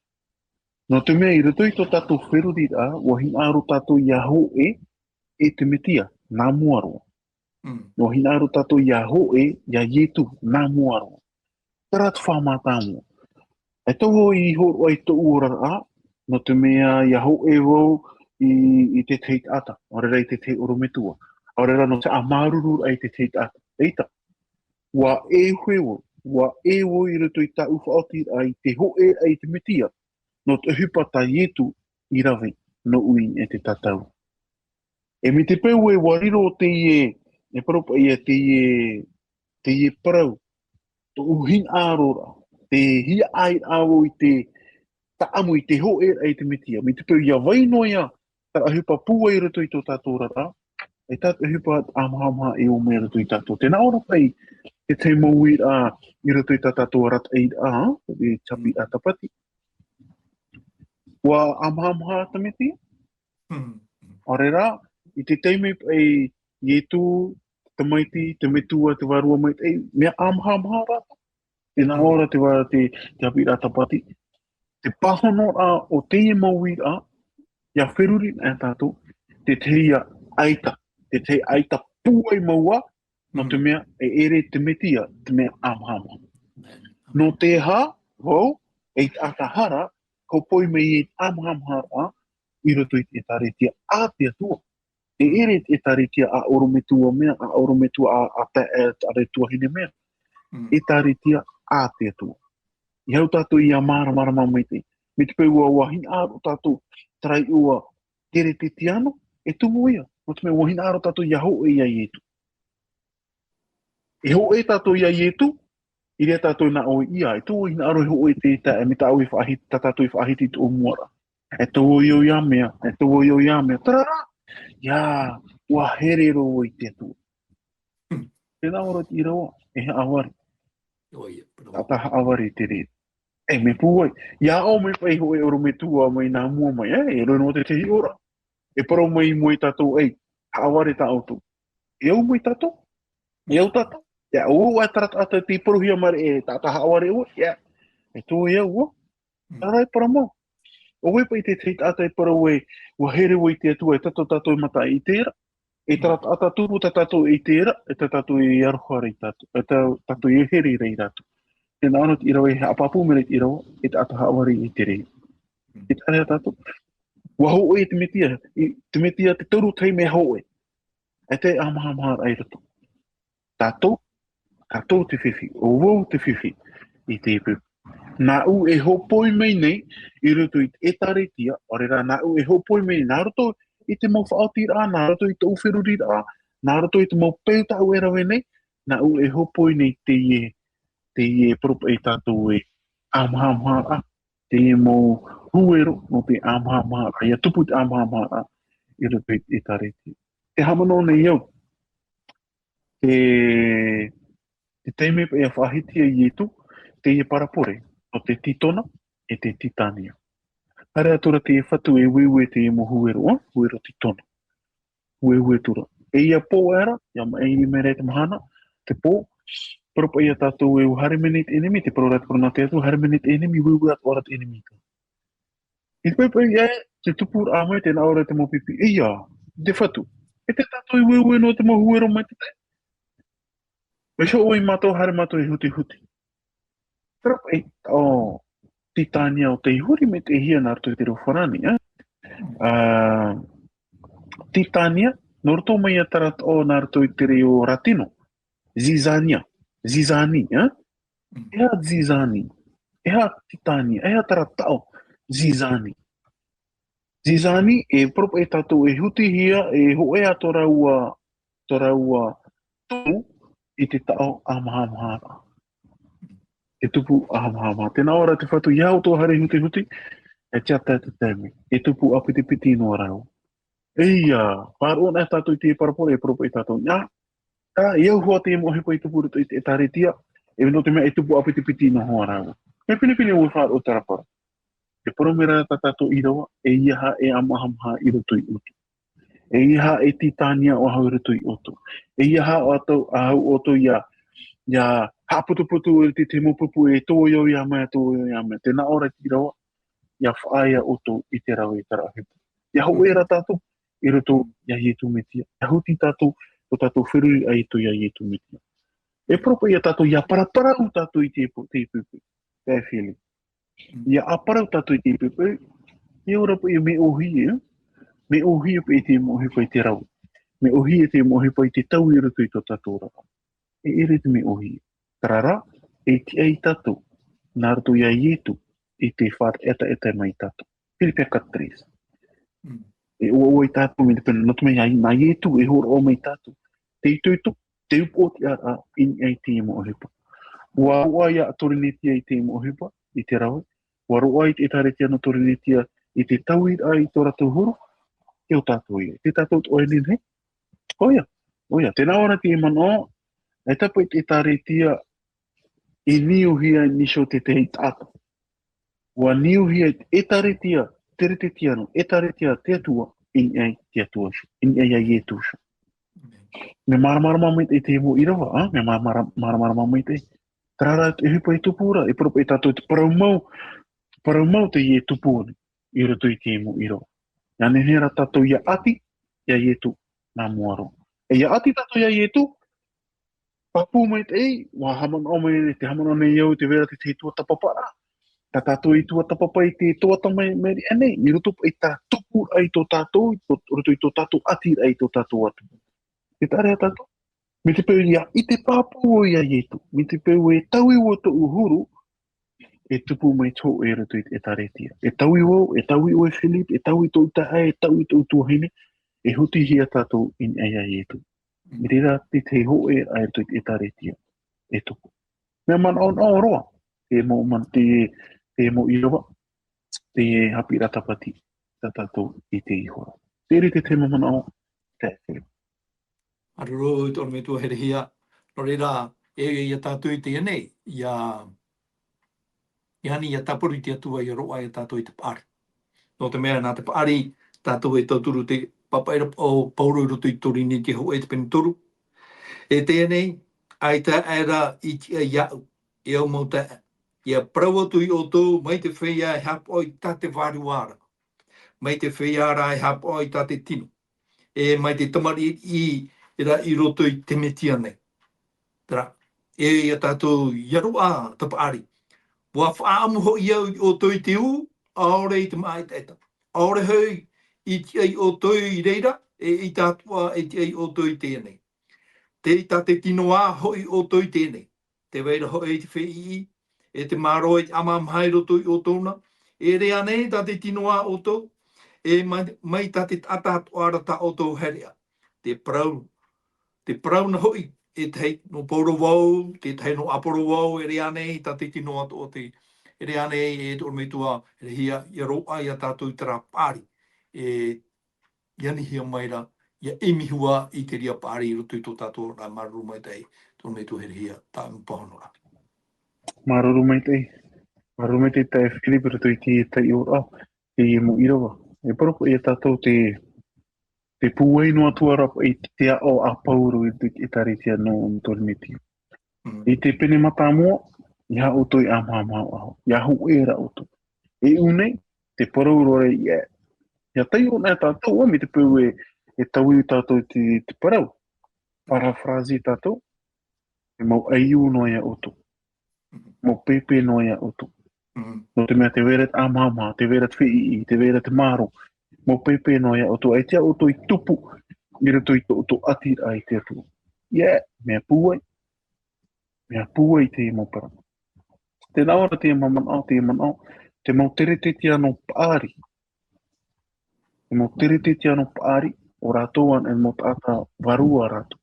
Nō te mea i roto i tō tātou feruriraʻa, ʻua hinaʻaro tātou ia hōʻē, e te Mesia, nā mua roa. Mm. ʻUa hinaʻaro tātou ia hōʻē, iā Iesu, nā mua roa. Terā te faʻamātāmua. E tau vau i hōroʻa i tōʻu oraraʻa, nō te mea ia hōʻē vau i, i te tahi taʻata, ʻaore rā i te tahi ʻorometua. ʻAore rā nō te haʻamāuruururaʻa i te tahi taʻata. ʻEita, ʻua ʻē hoʻi vau, ʻua ʻē vau i roto i tāʻu faʻaotiraʻa i te hōʻēraʻa i te Mesia, nō te ʻohipa tā Iesu i rave, nōʻu i niʻa i te tatau. E mai te peu ē ʻua riro teie, e parau paʻi ia teie, teie parau, tōʻu hinaʻaroraʻa, te hiaʻairaʻa vau i te taʻamu i te hōʻēraʻa i te Mesia. Mai te peu ia vai noa ia, terā ʻohipa pūai i roto i tō tātou oraraʻa, e terā ʻohipa ʻāmahamaha e ō mai i roto ia tātou. Tē nā ʻō ra paʻi, te tahi mau uiraʻa i roto i tā tātou arataʻiraʻa, e te haʻapiʻiraʻa Tāpati. ʻUa ʻāmahamaha te Mesia? Hmm. ʻAore rā, i te taime paʻi Iesu, te Tamaiti, te Metua, te Vārua Maitaʻi, mea ʻāmahamaha rā. Tē nā ʻō ra te vā-, te, te haʻapiʻiraʻa Tāpati. Te pāhonoraʻa o teie mau uiraʻa, ia feruri na e tātou, te tahi ʻaita, te tahi ʻaita pūai mau ā, nō te mea, e ʻere te Mesia, te mea ʻāmahamaha. Nō te aha, vau, e taʻata hara, hōpoi mai i te ʻāmahamaharaʻa, i roto i te ʻĒtārētia a te Atua. E ʻere te ʻĒtārētia a ʻorometua mea, a ʻorometua a, a te, e, a te tuahine mea. Mm. ʻĒtārētia a te Atua. E au tātou ia māramarama maitaʻi. Mai te peu ʻua, ʻua hinaʻaro tātou, terā iʻoa Teretetiano, e tumu ia. Nō te mea ʻua hinaʻaro tātou ia hōʻē iā Iesu. E hōʻē tātou iā Iesu, i reira tātou nā ʻoe ia, e tō hinaʻaro e hōʻē te, ta-, e mai tāʻu i faʻahiti, tā tātou i faʻahiti i tō mua ra. E tō ʻoe ia mea, e tō ʻoe ia mea, terā rā, ia, ʻua here roa i te Atua. Hmm. Tē nā ʻō ra te ʻīrava, e haʻavare. ʻOia, parau. Taʻata haʻavare i te reira. E, mea pūai. Ia ʻō mai paʻi hōʻē ʻorometua mai nā mua mai, e, e riro noa te tahi ora. E parau mai i mua ia tātou, e, haʻavare tāʻoutou. E au mai tātou. E au tātou. Ia, ʻo, ʻo, e terā taʻata tei parauhia mai ra, e, taʻata haʻavare ʻoe, ia. E tō ʻoe ia, ʻua. Mm. Terā rā e parau mau. ʻO vai paʻi te tahi taʻata e parau ē, ʻua here vau i te Atua, e tātou, tātou e mataʻi i terā. E terā taʻata tupu tā tātou i terā, e tā tātou e aroha ra ia tātou, e tā tātou e here ra ia rātou. Tē nā ʻō ra te ʻīrava, e haʻapāpū mai ra te ʻīrava, e taʻata haʻavare i te reira. Mm. E taʻa tātou. ʻUa hōʻē te Mesia, i, te Mesia te toru taime hōʻē. E te ʻāmahamaharaʻa i roto. Tātou, tātou te fifi, ʻo vau te fifi, i te peu. Nāʻu e hōpoi mai nei, i roto i te ʻĒtārētia, ʻaore rā nāʻu e hōpoi mai nei, nā roto i te mau faʻaotiraʻa, nā roto i tōʻu feruriraʻa, nā roto i te mau peu tāʻu e rave nei, nāʻu e hōpoi nei teie, teie parau paʻi tātou e ʻāmahamaharaʻa, teie mau huero nō te ʻāmahamaharaʻa, ia tupu te ʻāmahamaharaʻa, i roto i te ʻĒtārētia. Te haʻamanaʻo nei au, te, te taime paʻi ʻa faʻahiti ai Iesu, teie parabole, nō te titona, e te titania. Haere atu ra teie fatu e ueue teie mau huero, ā, huero titona. Ueue atu ra. E ia pō aʻera, ia maʻiri mai ra te mahana, te pō, parau paʻi ia tātou e haere mai nei te ʻenemi, te parau ra te parau nā te Atua, haere mai nei te ʻenemi, ueue atoʻa ra te ʻenemi. I te poʻipoʻi ē, te tupuraʻa mai, tē nā ʻō ra te mau pipi, e ia, te fatu. E te tātou i ueue noa te mau huero mai te tai. Mai hoʻi mātou, haere mātou i hutihuti. Terā paʻi, ʻo, titania ʻo tei huri maitaʻihia nā roto i te reo farāni, ā? Ā, titania, nō roto mai ia terā ʻo nā roto i te reo ratino. Zizania. Zizani, ā? E aha Zizani? E aha Titania? E aha terā taʻo Zizani? Zizani, e parau paʻi tātou e hutihia, e hōʻē ā tō rāua, tō rāua tumu i te taʻo ʻāmahamaha. E tupu ʻāmahamaha. Tē nā ʻō ra te Fatu, ʻeiaha ʻoutou haere hutihuti, e tiʻa te taime. E tupu ʻāpitipiti noa rāua. ʻEia, faʻaroʻo na tātou i te parabole, e parau paʻi tātou, ā, ā, ʻeiaha hoʻi te mau ʻohipa i tupu i roto i te ʻĒtārētia, e nō te mea e tupu ʻāpitipiti noa hoʻi rāua. Mea pinepine ʻoe e faʻaroʻo terā parau. E parau mai ra tā tātou ʻīrava, ʻeiaha e ʻāmahamaha i roto ia ʻoutou. ʻEiaha e Titania ʻaʻau i roto ia ʻoutou. ʻEiaha ʻaʻau, ʻaʻau ʻoutou ʻia, ʻia haʻaputuputu i te, te mau pupu e tōiō ia mai, tōiō ia mai. Tē nā ʻō ra te ʻīrava, ʻia faʻaea ʻoutou i te rave i terā ʻohipa. ʻIa hōʻē ra tātou i roto ia Ietu Metia. ʻIa huti tātou, tō tātou feruriraʻa i roto ia Ietu Metia. E parau paʻi ia tātou, ʻia paraparau tātou i te po-, te poʻipoʻi. Te fili. ʻIa ʻāparau tātou i te poʻipoʻi, ʻia ora paʻi mea ʻōhie, mea ʻōhie paʻi te mau ʻohipa i te rave. Mea ʻōhie te mau ʻohipa i te taui i roto i tō tātou ra. E ʻere te mea ʻōhie. Terā rā, e tiʻa ia tātou, nā roto ia Ietu, i te faʻataʻetaʻe mai ia tātou. Filipi ka trīs. Mm. E ʻoaʻoa ia tātou mai te pene, nō te mea, nā Ietu, e hōroʻa mai ia tātou. Te itoito, te upoʻotiʻaraʻa, i niʻa i te mau ʻohipa. ʻUa roaʻa ia Torinetia i te mau ʻohipa, i te rave. ʻUa roaʻa i te ʻĒtārētia nō Torinetia, i te tauiraʻa i tō rātou huru, e ʻo tātou ia. Te tātou atoʻa e nehenehe. ʻOia, ʻoia, tē nā ʻō ra te manaʻo, e tapu i te ʻĒtārētia, i niuhia iho te tahi taʻata. ʻUa niuhia e te ʻĒtārētia, Teretetiano, ʻĒtārētia te Atua, i niʻa i te Atua iho, i niʻa ia Ietu iho. Mea māramarama maitaʻi te mau ʻīrava, ā? Mea māramara-, māramarama maitaʻi. Terā rā te ʻohipa e tupu ra, e parau paʻi tātou te parau mau, parau mau teie e tupu anaʻe, i roto i te mau ʻīrava. ʻIa nehenehe rā tātou ʻia ʻati, ia Ietu, nā mua roa. E ʻia ʻati tātou ia Ietu, pāpū maitaʻi, ʻua haʻamanaʻo mai nei, tē haʻamanaʻo nei au, tē vai ra te, te tuatāpaparaʻa. Tā tātou i tuatāpapa i te tuatāpapa mai, mai ia nei, i roto i tā tupu ai tō tātou, i tō, roto i tō tātou ʻati ai tō tātou Atua. Tē taʻa ra tātou. Mai te peu ʻia ʻite pāpū ʻoe ia Ietu. Mai te peu e taui ʻoe tōʻu huru, e tupu mai te hōʻē i roto i te ʻĒtārētia. E taui vau, e taui ʻoe Filipi, e taui tōʻu taeaʻe, e taui tōʻu tuahine, e hutihia tātou i niʻa ia Ietu. I reira te, te hōʻē i roto i te ʻĒtārētia. E tupu. Mea manaʻonaʻo roa, te mau man-, te, te mau ʻīrava, te haʻapiʻiraʻa tāpati, tā tātou i te iho ra. Te reira te, te mau manaʻo, te, te. Māuruuru i tō ʻorometua Herehia. Nō reira, e, e, ia tātou i teie nei, ia, ia ani, ia tāparu i te Atua, ia roaʻa ia tātou i te paʻari. Nō te mea, nā te paʻari, tātou e tauturu te pāpaʻiraʻa o Pauro i roto i Torinetia hōʻē te pene toru. E teie nei, ʻaita e rā i tiʻa iāʻu, e au mau taeaʻe. ʻIa parau atu ia ʻoutou, mai te feiā e haʻapaʻo i tā te vārua ra. Mai te feiā rā e haʻapaʻo i tā te tino. E mai te tamariʻi ra i roto i te Metia nei. Terā, e ia tātou ʻia roaʻa te paʻari. ʻUa faʻaʻamu hoʻi au ia ʻoutou i te ū, ʻaore i te māʻa ʻetaʻeta. ʻAore hoʻi i tiʻa ia ʻoutou i reira, e ʻaita atoʻa e tiʻa ia ʻoutou i teie nei. Tei tā te tino ā hoʻi ʻoutou i teie nei. Tē vai ra hoʻi te feiʻi, e te mārō, e te ʻāmahamaha i roto ia ʻoutou na. E ʻere ānei tā te tino ā ʻoutou, e mai, mai tā te taʻata atoʻa ra tā ʻoutou haereʻa. Te parau, te parau na hoʻi, e tahi nō Pauro vau, te tahi nō ʻApolo vau, e ʻere ānei tā te tino atoʻa te, e ʻere ānei e tō ʻorometua Herehia, ʻia roaʻa ia tātou i terā paʻari. E ʻia anihia mai ra, ʻia ʻimi hua i te reira paʻari i roto i tō tātou oraraʻa. Māuruuru maitaʻi, tō ʻorometua Herehia, tāʻu mau pāhonoraʻa. Māuruuru maitaʻi. Māuruuru maitaʻi taeaʻe Filipi i roto i te taiʻoraʻa, teie mau ʻīrava. E parau paʻi ia tātou te, te pūai noa atu ra paʻi te aʻo a Pauro i te, i te ʻĒtārētia nō Torinetia. Mm. I te pene mātāmua, ʻeiaha ʻoutou e ʻāmahamaha, ʻeiaha hōʻē rā ʻoutou. E ʻū nei, te parau roa ra ē, ʻia taiʻo na tātou, ā, mai te peu e, e taui tātou te, te parau. Paraphrase tātou, e mau ʻaiū noa ia ʻoutou. Mau pēpē noa ia ʻoutou. Mm. Nō te mea tē vai ra te ʻāmahamaha, tē vai ra te feiʻi, tē vai ra te mārō. Mau pēpē noa ia ʻoutou, ʻaita ʻoutou i tupu i roto i tō, tō ʻatiraʻa i te Atua. ʻIa, mea pūai. Mea pūai te mau parau. Tē nā ʻō ra te mau manaʻo, te manaʻo, te mau teretete nō paʻari. Te mau teretete nō paʻari, ʻo rātou anaʻe mau taʻata vārua rātou.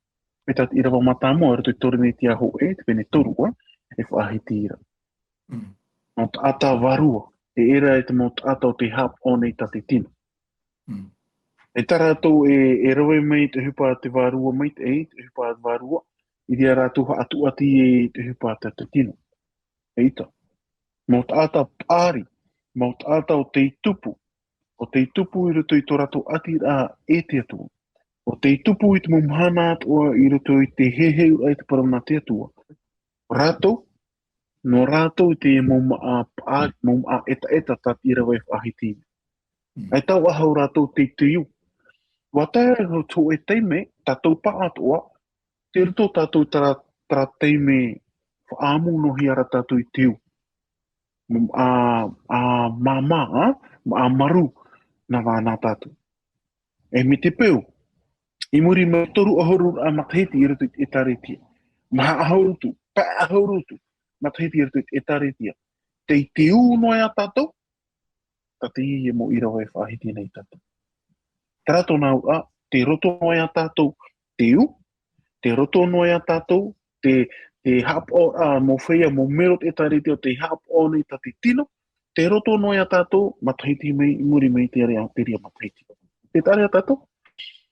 E tā te ʻīrava mātāmua, i roto i te Torinetia hōʻē, te pene toru ā, e faʻahiti ra. Mm. Mau taʻata vārua, e ʻere i te mau taʻata ʻo tē haʻapaʻo nei i tā te tino. Mm. E tā rātou e, e rave mai te ʻohipa a te Vārua Maitaʻi, te ʻohipa a te Vārua, i reira rātou haʻatuati i te ʻohipa a tā te tino. ʻEita. Mau taʻata paʻari, mau taʻata ʻo tē tupu, ʻo tē tupu i roto i tō rātou ʻatiraʻa e te Atua. ʻO tē tupu i te mau mahana atoʻa i roto i te heheuraʻa i te parau nā te Atua. Rātou, nō rātou i te mau māʻa paʻari, mau māʻa ʻetaʻeta tā te ʻīrava e faʻahiti. Mm. E tae ā hoʻi rātou tē teu. ʻUa tae ā hoʻi te taime, tātou pāʻatoʻa, tei roto tātou terā, terā taime faʻaʻamu noa hia ra tātou i teu. Mau māʻa, ā, māmā, ā, māʻa marū, nā vā nā tātou. E mai te peu, i muri mai toru ʻahuru matahiti i roto i te ʻĒtārētia. Maha ʻahuru atu, pae ʻahuru atu, matahiti i roto i te ʻĒtārētia. Tē teu noa ia tātou, tā teie mau ʻīrava e faʻahiti nei tātou. Terā tōna auraʻa, tē roto noa ia tātou teu, tē roto noa ia tātou, te, te haʻapaʻo, ā, mau feiā, mau mero o te ʻĒtārētia ʻo tē haʻapaʻo nei i tā te tino, tē roto noa ia tātou, matahiti mai, i muri mai i te reira, te reira matahiti. Tē taʻa ra ia tātou,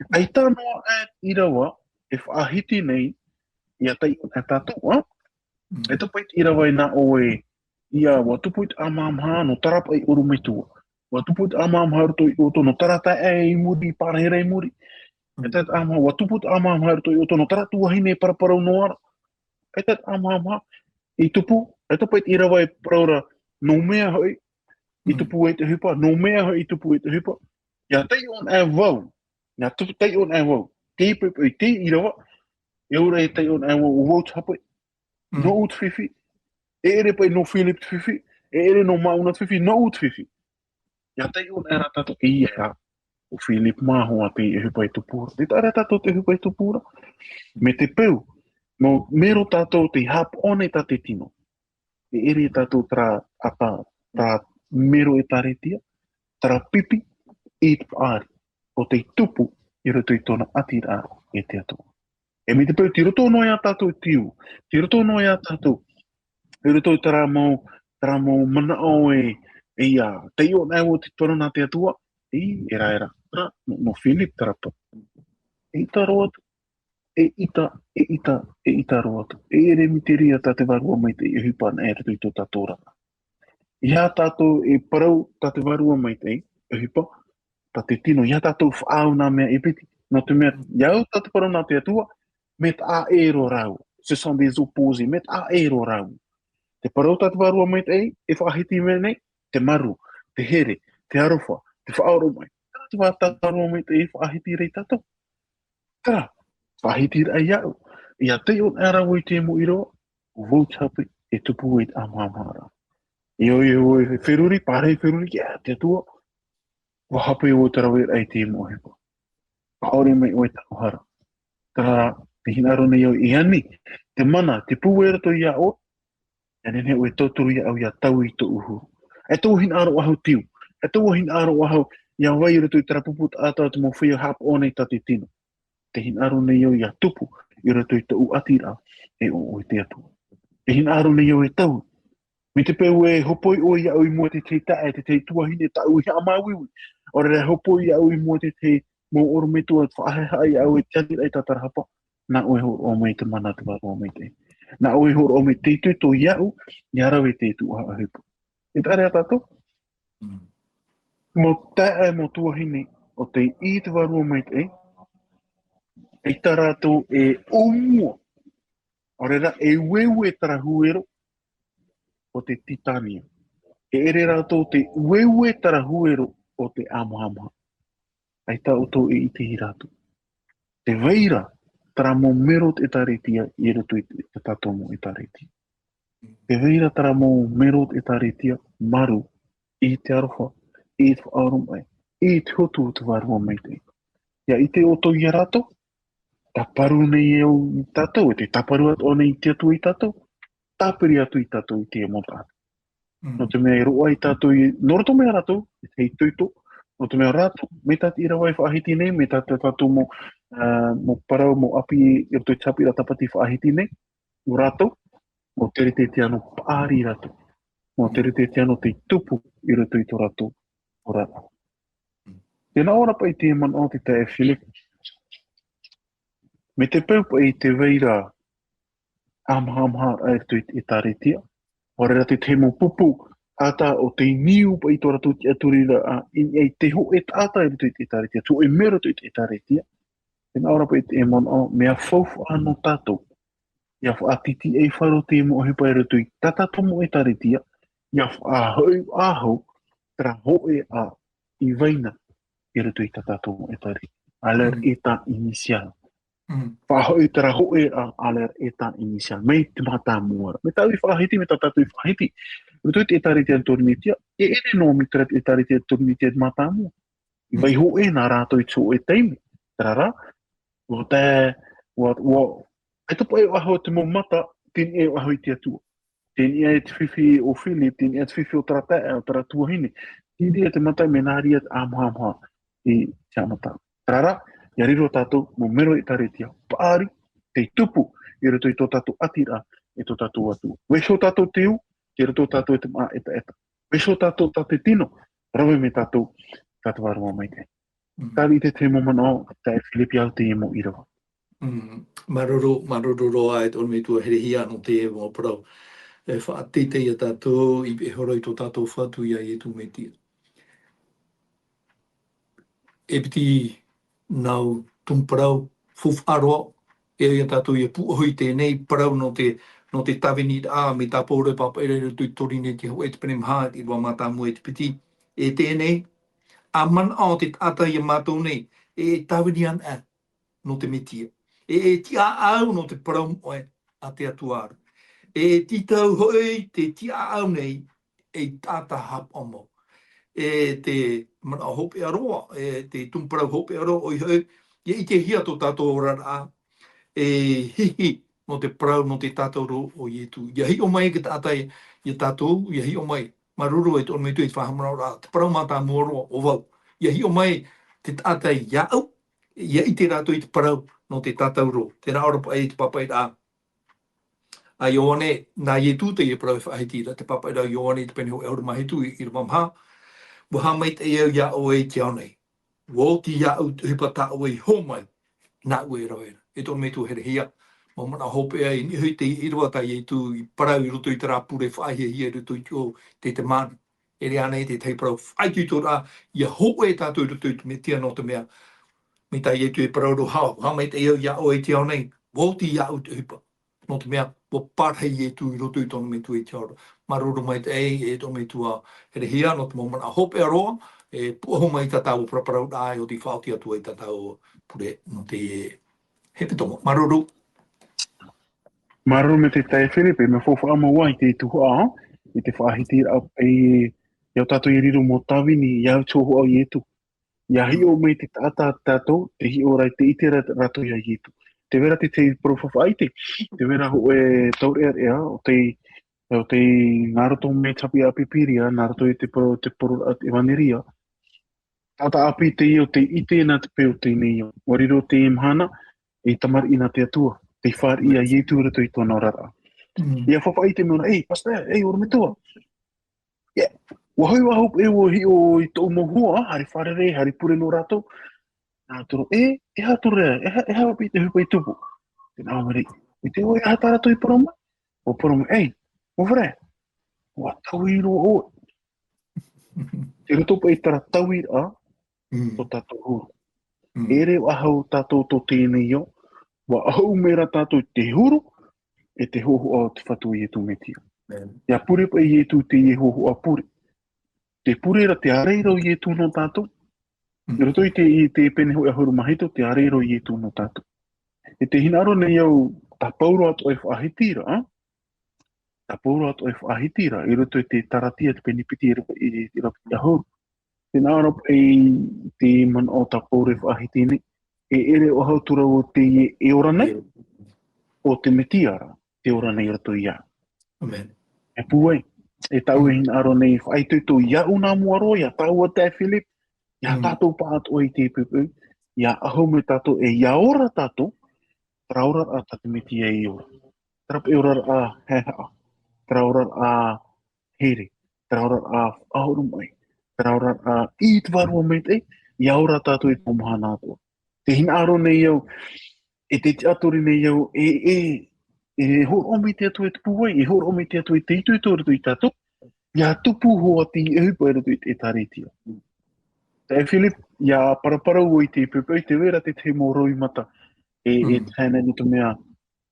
ʻaita noa ā ʻīrava e faʻahiti nei, ʻia taiʻo anaʻe tātou, ā? Mm. E topa i te ʻīrava i nā ʻō ē, ʻia, ʻua tupu i te ʻāmahamaha nō Tarapa i ʻorometua. ʻUa tupu i te ʻāmahamaha i roto i ʻō atoʻa nō terā taeaʻe i muri, i pārahi ra i muri. Mm. E tā te ʻāmaha, ʻua tupu i te ʻāmahamaha i roto i ʻō atoʻa nō terā tuahine e paraparau noa ra. E tā te ʻāmahamaha, i tupu, e topa i te ʻīrava e parau ra, nō mea hoʻi, i Mm. tupu ai te ʻohipa, nō mea hoʻi i tupu ai te ʻohipa. ʻIa taiʻo anaʻe vau, ʻia tupu taiʻo anaʻe vau. Te poʻipoʻi, te ʻīrava, e ʻaore e taiʻo anaʻe vau, ʻo vau te hape, Mm. nōʻu te fifi, e ʻere paʻi nō Philip te fifi, e ʻere nō Mauna te fifi, nōʻu te fifi. ʻIa taiʻo anaʻe ra tātou, e ia, ʻo Philip mā hoʻi te ʻohipa e tupu ra. Tē taʻa ra tātou te ʻohipa e tupu ra. Mai te peu, mau mero tātou tē haʻapaʻo nei i tā te tino. E ʻere tātou terā, ā, terā, terā mero ʻĒtārētia, terā pipi i te paʻari, ʻo tē tupu i roto i tōna ʻatiraʻa e te Atua. E mai te peu, tei roto noa ia tātou i te ʻū, tei roto noa ia tātou, i roto i terā mau, terā mau manaʻo ē, e ia, taiʻo anaʻe vau i te parau nā te Atua, e, e rā, e rā, terā, nō, nō Philip terā parau. E ʻita roa atu, e ʻita, e ʻita, e ʻita roa atu. E ʻere mai te reira tā te Vārua Maitaʻi e ʻohipa anaʻe i roto i tō tātou ra. ʻEiaha tātou e parau tā te Vārua Maitaʻi, e ʻohipa, tā te tino, ʻeiaha tātou faʻaau nā mea e piti. Nō te mea, ʻia au tā te parau nā te Atua, mea taʻa ʻē roa rāua. Ce sont des opposés, mea taʻa ʻē roa rāua. Te parau tā te Vārua Maitaʻi, e faʻahiti mai nei, te marū, te here, te aroha, te faʻaoromaʻi. Terā te Vārua Maitaʻi e faʻahiti ra ia tātou. Terā, faʻahiti ra ia au. ʻIa taiʻo anaʻe ra vau i te mau ʻīrava, ʻo vau te hape, e tupu ai te ʻāmahamaha ra. ʻIa ʻoe, ʻoe, feruri, pārahi feruri, ʻia, te Atua, ʻua hape vau i te raveraʻa i te mau ʻohipa. ʻAore mai ʻoe i tāʻu hara. Terā, tē hinaʻaro nei au, e ani, te mana, te pūai i roto ia ʻoe, ʻia nehenehe ʻoe e tauturu ia au ʻia taui i tōʻu huru. E tōʻu hinaʻaro ʻahu teu, e tōʻu hinaʻaro ʻahu ʻia vai i roto i terā pupu taʻata o te mau feiā haʻapaʻo nei i tā te tino. Tē hinaʻaro nei au ʻia tupu i roto i tōʻu ʻatiraʻa e ʻo ʻoe te Atua. Tē hinaʻaro nei au e taui. Mai te peu e hopoi ʻoe ia au i mua i te tahi taeaʻe, te tahi tuahine tāʻu i haʻamāuiui. ʻAore ra e hopoi ia au i mua i te tahi mau ʻorometua e faʻahaʻehaʻa ia au e te aniraʻa i tā terā hapa. Nā ʻoe e hōroʻa mai te mana a te Vārua Maitaʻi. Nā ʻoe e hōroʻa mai te itoito ia au, ʻia rave i te tuhaʻa ʻohipa. E taʻa ra ia tātou? Mm. Mau taeaʻe, mau tuahine, ʻo tē ʻī te Vārua Maitaʻi, ʻaita rātou e ʻōmua. ʻAore ra, e ueue terā huero o te titania. E ʻere rātou tē ueue terā huero o te ʻāmahamaha. ʻAita ʻoutou e ʻitehia rātou. Tē vai ra terā mau mero o te ʻĒtārētia i roto i te, tā tātou mau ʻĒtārētia. Tē vai ra terā mau mero o te ʻĒtārētia marū, i te aroha, i te faʻaoromaʻi, i te hotu o te Vārua Maitaʻi. ʻIa ʻite ʻoutou ia rātou, tāparu nei au ia tātou, e tē tāparu atoʻa nei te Atua ia tātou, tāpiri atu ia tātou i te mau taʻata. Nō te mea e roaʻa ai tātou i, nō roto mai iā rātou, e te itoito, nō te mea rātou, mai tā te ʻīrava e faʻahiti nei, mai tā te tātou mau, ā, mau parau, mau ʻapi, i roto i te haʻapiʻiraʻa tāpati faʻahiti nei, nō rātou, mau teretete anō paʻari rātou. Mau teretete anō tei tupu i roto i tō rātou oraraʻa. Tēnā ʻoe rā paʻi te manaʻo te taeaʻe Philip. Mai te peu paʻi te vai ra ʻāmahamaha i roto i te ʻĒtārētia. ʻO reira te tahi mau pupu, ʻātaʻata ʻo tei niu paʻi tō rātou tiʻaturiraʻa, i niʻa i te hōʻē taʻata i roto i te ʻĒtārētia, te hōʻē mea i roto i te ʻĒtārētia. Tēnā ʻoe rā paʻi te manaʻo, mea faufaʻa nō tātou. ʻIa faʻatītīʻaifaro te mau ʻohipa i roto i tā tātou mau ʻĒtārētia, ʻia faʻahoʻi-, faʻahoʻi-, terā hōʻē ʻā i vai na i roto i tā tātou mau ʻĒtārētia. À leur état initial. Faʻahoʻi terā hōʻē ʻā, à leur état initial. Mai te mātāmua ra. Mai tāʻu i faʻahiti, mai tā tātou i faʻahiti. I roto i te ʻĒtārētia Toronitia, e ʻere noa mai terā te ʻĒtārētia Toronitia i te mātāmua. I vai hōʻē nā rātou i te hōʻē taime. Terā rā, ʻua tae, ʻua, ʻua, e topa e ʻaho te mau mata, tē niʻa e ʻaho i te Atua. Tē niʻa e te fifi o Philip, tē niʻa e te fifi o terā taeaʻe, o terā tuahine. Tē niʻa e te mata mea nā reira te ʻāmahamaha i te haʻamata. Terā rā, ʻia riro tātou, mau mero ʻĒtārētia, paʻari, tei tupu, i roto i tō tātou ʻātiraʻa, e tō tātou Atua. Vaiiho tātou te ū, tei roto tātou i te māʻa ʻetaʻeta. Vaiiho tātou tā te tino, rave mai tātou, tā te Vārua Maitaʻi. Tāʻu i te tahi mau manaʻo, taeaʻe Philip, ʻia au teie mau ʻīrava. Mm, māuruuru, māuruuru roa e te ʻorometua Herehia nō te mau parau. E faʻateitei iā tātou, i pihaʻi iho i tō tātou Fatu iā Ietu Metia. E piti nau tumu parau, faufaʻa roa, e au iā tātou ʻia pūʻohu i teie nei parau nō te, nō te tāviniraʻa, mai tā Pauro e pāpaʻi ra i roto i Torinetia hōʻē te pene maha, ʻīrava mātāmua e te piti. E teie nei, ʻa manaʻo te taʻata iā mātou nei, e tāvini anaʻe nō te Metia. E, e tiʻaʻau nō te parau moʻe a te Atua ra. E tītau hoʻi te tiʻaʻau nei, ei taʻata haʻapaʻo mau. E te manaʻo hopeʻa roa, e te tumu parau hopeʻa roa, ʻoia hoʻi, ʻia ʻitehia tō tātou oraraʻa, e hihi nō te parau, nō te tātauro o Ietu. ʻIa hiʻo mai te taʻata iā tātou, ʻia hiʻo mai. Māuruuru e te ʻorometua i te faʻahaʻamanaʻoraʻa, te parau mātāmua roa, ʻo vau. ʻIa hiʻo mai te taʻata iāʻu, ʻia ʻite rātou i te parau nō te tātauro. Terā ʻoia paʻi te pāpaʻiraʻa a Ioane, nā Ietu teie parau e faʻahiti ra, te pāpaʻiraʻa a Ioane i te pene hōʻē ʻahuru mā hitu, ʻīrava maha. ʻUa haʻamaitaʻi au iā ʻoe i te ao nei. ʻUa oti iāʻu te ʻohipa tā ʻoe i hōmai, nāʻu e rave ra. E te ʻorometua Herehia, mau manaʻo hopeʻa, i niʻa hoʻi i te ʻīrava tā Ietu i parau i roto i terā pure faʻahiahia i roto i te ʻō, te, te māna. E ʻere ānei te tahi parau faʻaitoitoraʻa, ʻia hōʻē tātou i roto i te Metia nō te mea, mai tā Ietu e parau ra, haʻamaitaʻi au iā ʻoe i te ao nei, ʻua oti iāʻu te ʻohipa. Nō te mea, ʻua parahi Ietu i roto i tōna metua i te ao ra. Māuruuru maitaʻi e te ʻorometua Herehia, nō te mau manaʻo hopeʻa roa, e pūʻohu mai tā tāua paraparauraʻa, e oti faʻaoti atu ai tā tāua pure nō te hepetoma. Māuruuru. Māuruuru maitaʻi Philip, e mea faufaʻa mau ā i te tuhaʻa, i te faʻahitiraʻa, e, ʻia au tātou e riro mau tāvini, ʻia au te hōhoʻa o Ietu. ʻIa hiʻo mai te taʻata tātou, te hiʻo ra, te ʻite ra rātou iā Ietu. Tē vai ra te, te parau faʻaʻite, tē vai ra hōʻē taureʻareʻa, ʻo tei, ʻo tei nā roto mai te haʻapiʻiraʻa Pīpīria, nā roto i te parau, te parau a te ʻEvaneria. Taʻata ʻāpī teie ʻo tei ʻite nā te peu o teie nei ao. ʻUa riro teie mahana, ei tamariʻi nā te Atua, tei fāriʻi iā Ietu i roto i tōna oraraʻa. ʻIa faʻaʻite mai ʻōna, ei, pastor, ei, ʻorometua. ʻIa, ʻua hoʻi vau paʻi ʻua hiʻo i tōʻu mau hoa, haere fārerei, haere pure nō rātou. Nā toro, e, e aha toro, e aha, e aha paʻi te ʻohipa i tupu. Tē nā ʻō mai, e te ʻoe, e aha tā rātou i parau mai? ʻUa parau mai, ei, mau fare, ʻua taui roa ʻoe. Tei roto paʻi terā tauiraʻa, tō tātou huru. E ʻere faʻahou tātou tō teie nei ao, ʻua ʻahu mai ra tātou i te huru, e te hōhoʻa o te Fatu Ietu Metia. ʻIa pure paʻi Ietu teie hōhoʻa pure. Te pure ra te ārai ra o Ietu nō tātou. I roto i te, i te pene hōʻē ʻahuru mā hitu, te ārai ra o Ietu nō tātou. E te hinaʻaro nei au, tā Pauro atoʻa e faʻahiti ra, ā? Tā Pauro atoʻa e faʻahiti ra, i roto i te Taratia, te pene piti, ʻīrava, i, ʻīrava piti ʻahuru. Tē nā ʻō ra paʻi te manaʻo tā Pauro e faʻahiti nei, e ʻere faʻahou atu ra ʻo teie e ora nei, ʻo te Metia ra, tē ora nei i roto iāʻu. E pūai, e tāʻu e hinaʻaro nei faʻaitoito iāʻu nā mua roa, iā tāua taeaʻe Philip, iā tātou paʻatoʻa i teie poʻipoʻi, ʻia ʻahu mai tātou ē ʻia ora tātou, terā oraraʻa tā te Mesia e ora. Terā paʻi oraraʻa haʻehaʻa, terā oraraʻa here, terā oraraʻa faʻaoromaʻi, terā oraraʻa i te Vārua Maitaʻi, ʻia ora tātou i te mau mahana atoʻa. Tē hinaʻaro nei au, e tē tiʻaturi nei au, e, e, e hōroʻa mai te Atua i te pūai, e hōroʻa mai te Atua i te itoito i roto iā tātou, ʻia tupu hoʻi te ʻohipa i roto i te ʻĒtārētia. Taeaʻe Philip, ʻia paraparau vau i te poʻipoʻi, tē vai ra te tahi mau roimata, e, e tae nei nō te mea,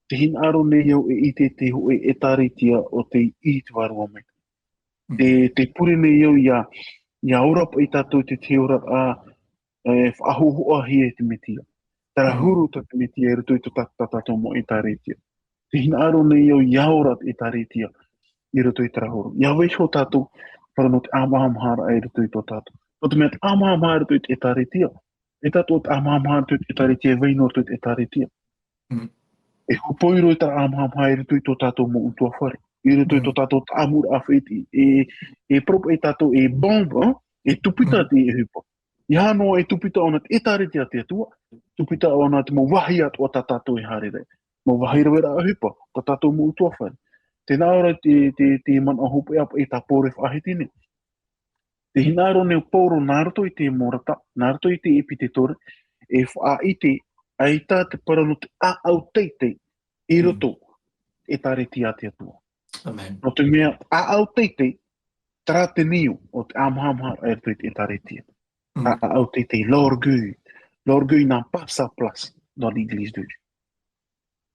tē hinaʻaro nei au e ʻite te hōʻē ʻĒtārētia ʻo tei i te Vārua Maitaʻi. Tē, tē pure nei au ʻia, ʻia ora paʻi tātou i te tahi oraraʻa, e, faʻahōhoʻahia e te Mesia. Terā huru tā te Mesia i roto i tō tā, tā tātou mau ʻĒtārētia. Tē hinaʻaro nei au ʻia ora te ʻĒtārētia i roto i terā huru. ʻIa vaiiho tātou, parau nō te ʻāmahamaharaʻa i roto i tō tātou. Nō te mea te ʻāmahamaha i roto i te ʻĒtārētia, e tātou te ʻāmahamaha i roto i te ʻĒtārētia, e vai noa i roto i te ʻĒtārētia. E hopoiʻa terā ʻāmahamaha i roto i tō tātou mau ʻutuāfare, i roto i tō tātou taʻamuraʻa faʻaʻite, e, e parau paʻi tātou e bomb, e tupita te ʻohipa. ʻIa noa e tupita ʻōna te ʻĒtārētia a te Atua, tupita ʻōna te mau vāhi atoʻa tā tātou e haere ra. Mau vāhi rave ra ʻohipa, tā tātou mau ʻutuāfare. Tē nā ʻō ra te, te, te manaʻo hopeʻa paʻi tā Pauro e faʻahiti nei. Tē hinaʻaro nei ʻo Pauro nā roto i te Morata, nā roto i te ʻEpetero, e faʻaʻite, ʻaita te parau nō te ʻāʻau teitei, i roto, ʻĒtārētia a te Atua. Nō te mea, ʻāʻau teitei, terā te niu, ʻo te ʻāmahamaha i roto i te ʻĒtārētia. Terā ʻāʻau teitei, l'orgueil. L'orgueil n'a pas sa place dans l'Église de Dieu.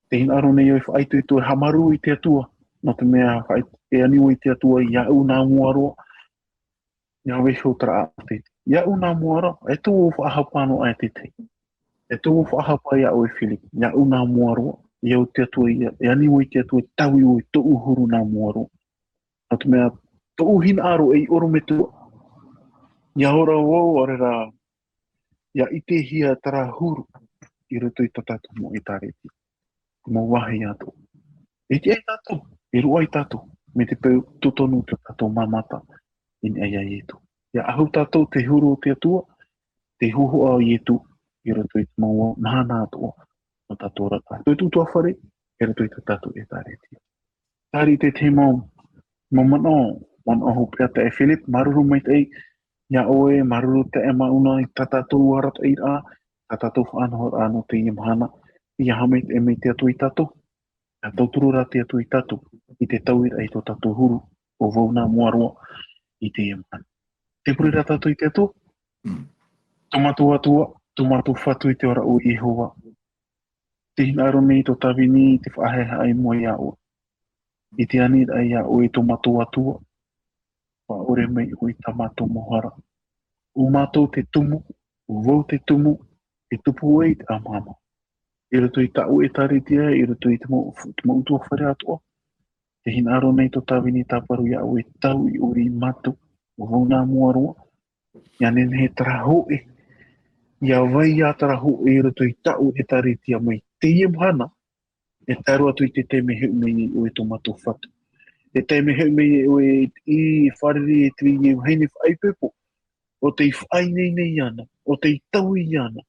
Tē hinaʻaro nei au e faʻaitoito e haʻamāuruuru i te Atua, nō te mea, faʻa-, e ani vau i te Atua iāʻu nā mua roa, ʻia vaiiho terā ʻāʻau teitei. Iāʻu nā mua roa, e tō vau faʻahapa noa aʻe te tahi. E tō vau faʻahapa iāʻu e Philip, iāʻu nā mua roa, iāʻu te Atua ia, e ani vau i te Atua e taui vau i tōʻu huru nā mua roa. Nō te mea, tōʻu hinaʻaro ei ʻorometua, ʻia ora vau, ʻaore rā, ʻia ʻitehia terā huru i roto i tā tātou mau ʻĒtārētia. Te mau vāhi atoʻa. E tiʻa ai tātou, e roaʻa ai tātou, mai te peu totonu tō tātou mamata, i niʻa iā Ietu. ʻIa ʻahu tātou te huru o te Atua, te hōhoʻa o Ietu, i roto i te mau mahana atoʻa, nō tātou ra, roto i te ʻutuāfare, i roto i tā tātou ʻĒtārētia. Terā te tahi mau, mau manaʻo, manaʻo hopeʻa taeaʻe Philip, māuruuru maitaʻi, iā ʻoe, māuruuru taeaʻe Mauna, i tā tātou arataʻiraʻa, tā tātou faʻanahoraʻa nō teie mahana, ʻia haʻamaitaʻi mai te Atua ia tātou, ʻia tauturu rā te Atua ia tātou, i te tauiraʻa i tō tātou huru, ʻo vau nā mua roa, i teie mahana. Tē pure ra tātou i te Atua, tō mātou Atua, tō mātou Fatu i te ora ʻo Iehova. Tē hinaʻaro nei tō Tāvini i te faʻahaehaʻa i mua iā ʻoe. I te aniraʻa iā ʻoe tō mātou Atua, faʻaʻore mai ʻoe i tā mātou mau hara. ʻO mātou te tumu, ʻo vau te tumu, e tupu ai te ʻāmahamaha. I roto i tāʻu ʻĒtārētia, i roto i te mau, te mau ʻutuāfare atoʻa. Tē hinaʻaro nei tō Tāvini tāparu iā ʻoe, taui ʻoe ia mātou, ʻo vau nā mua roa, ʻia nehenehe terā hōʻē, ʻia vai ā terā hōʻē i roto i tāʻu ʻĒtārētia mai teie mahana, e tae roa atu i te taime e hoʻi mai ai ʻoe tō mātou Fatu. E taime e hoʻi mai ai ʻoe i fārerei e te reira vahine faʻaipoipo, ʻo tei faʻaineine iāna, ʻo tei taui iāna,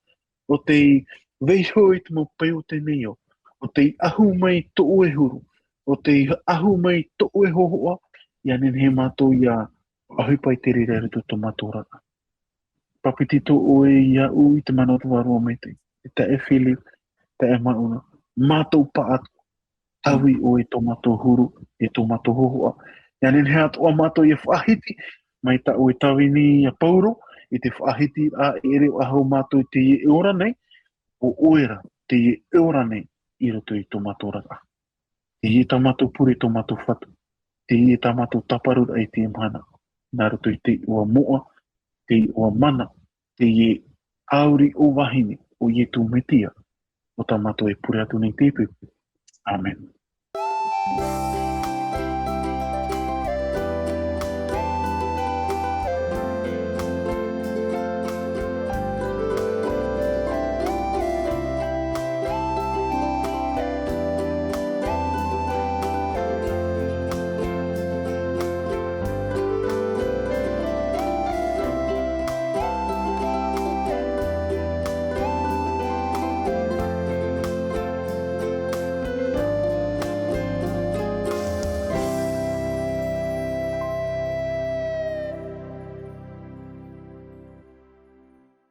ʻo tei vaiiho i te mau peʻe o teie nei ao, ʻo tei ʻahu mai tō ʻoe huru, ʻo tei ʻahu mai tō ʻoe hōhoʻa, ʻia nehenehe mātou ʻia faʻaʻohipa i te reira i roto i tō mātou oraraʻa. Pāpetito ʻoe iāʻu i te mana o te Vārua Maitaʻi, e taeaʻe Philip, taeaʻe Mauna, mātou pāʻatoʻa, taui ʻoe i tō mātou huru, i tō mātou hōhoʻa. ʻIa nehenehe atoʻa mātou ʻia faʻahiti, mai tā ʻoe Tāvini iā Pauro, i te faʻahitiraʻa e riro ʻahu mātou i teie ora nei, ʻo ʻoe rā, teie ora nei, i roto i tō mātou oraraʻa. Teie tā mātou pure tō mātou Fatu. Teie tā mātou tāparuraʻa i teie mahana. Nā roto i te iʻoa moʻa, te iʻoa mana, teie ʻāuri ʻōvahine, ʻo Ietu Metia, ʻo tā mātou e pure atu nei i teie poʻipoʻi. ʻĀmene.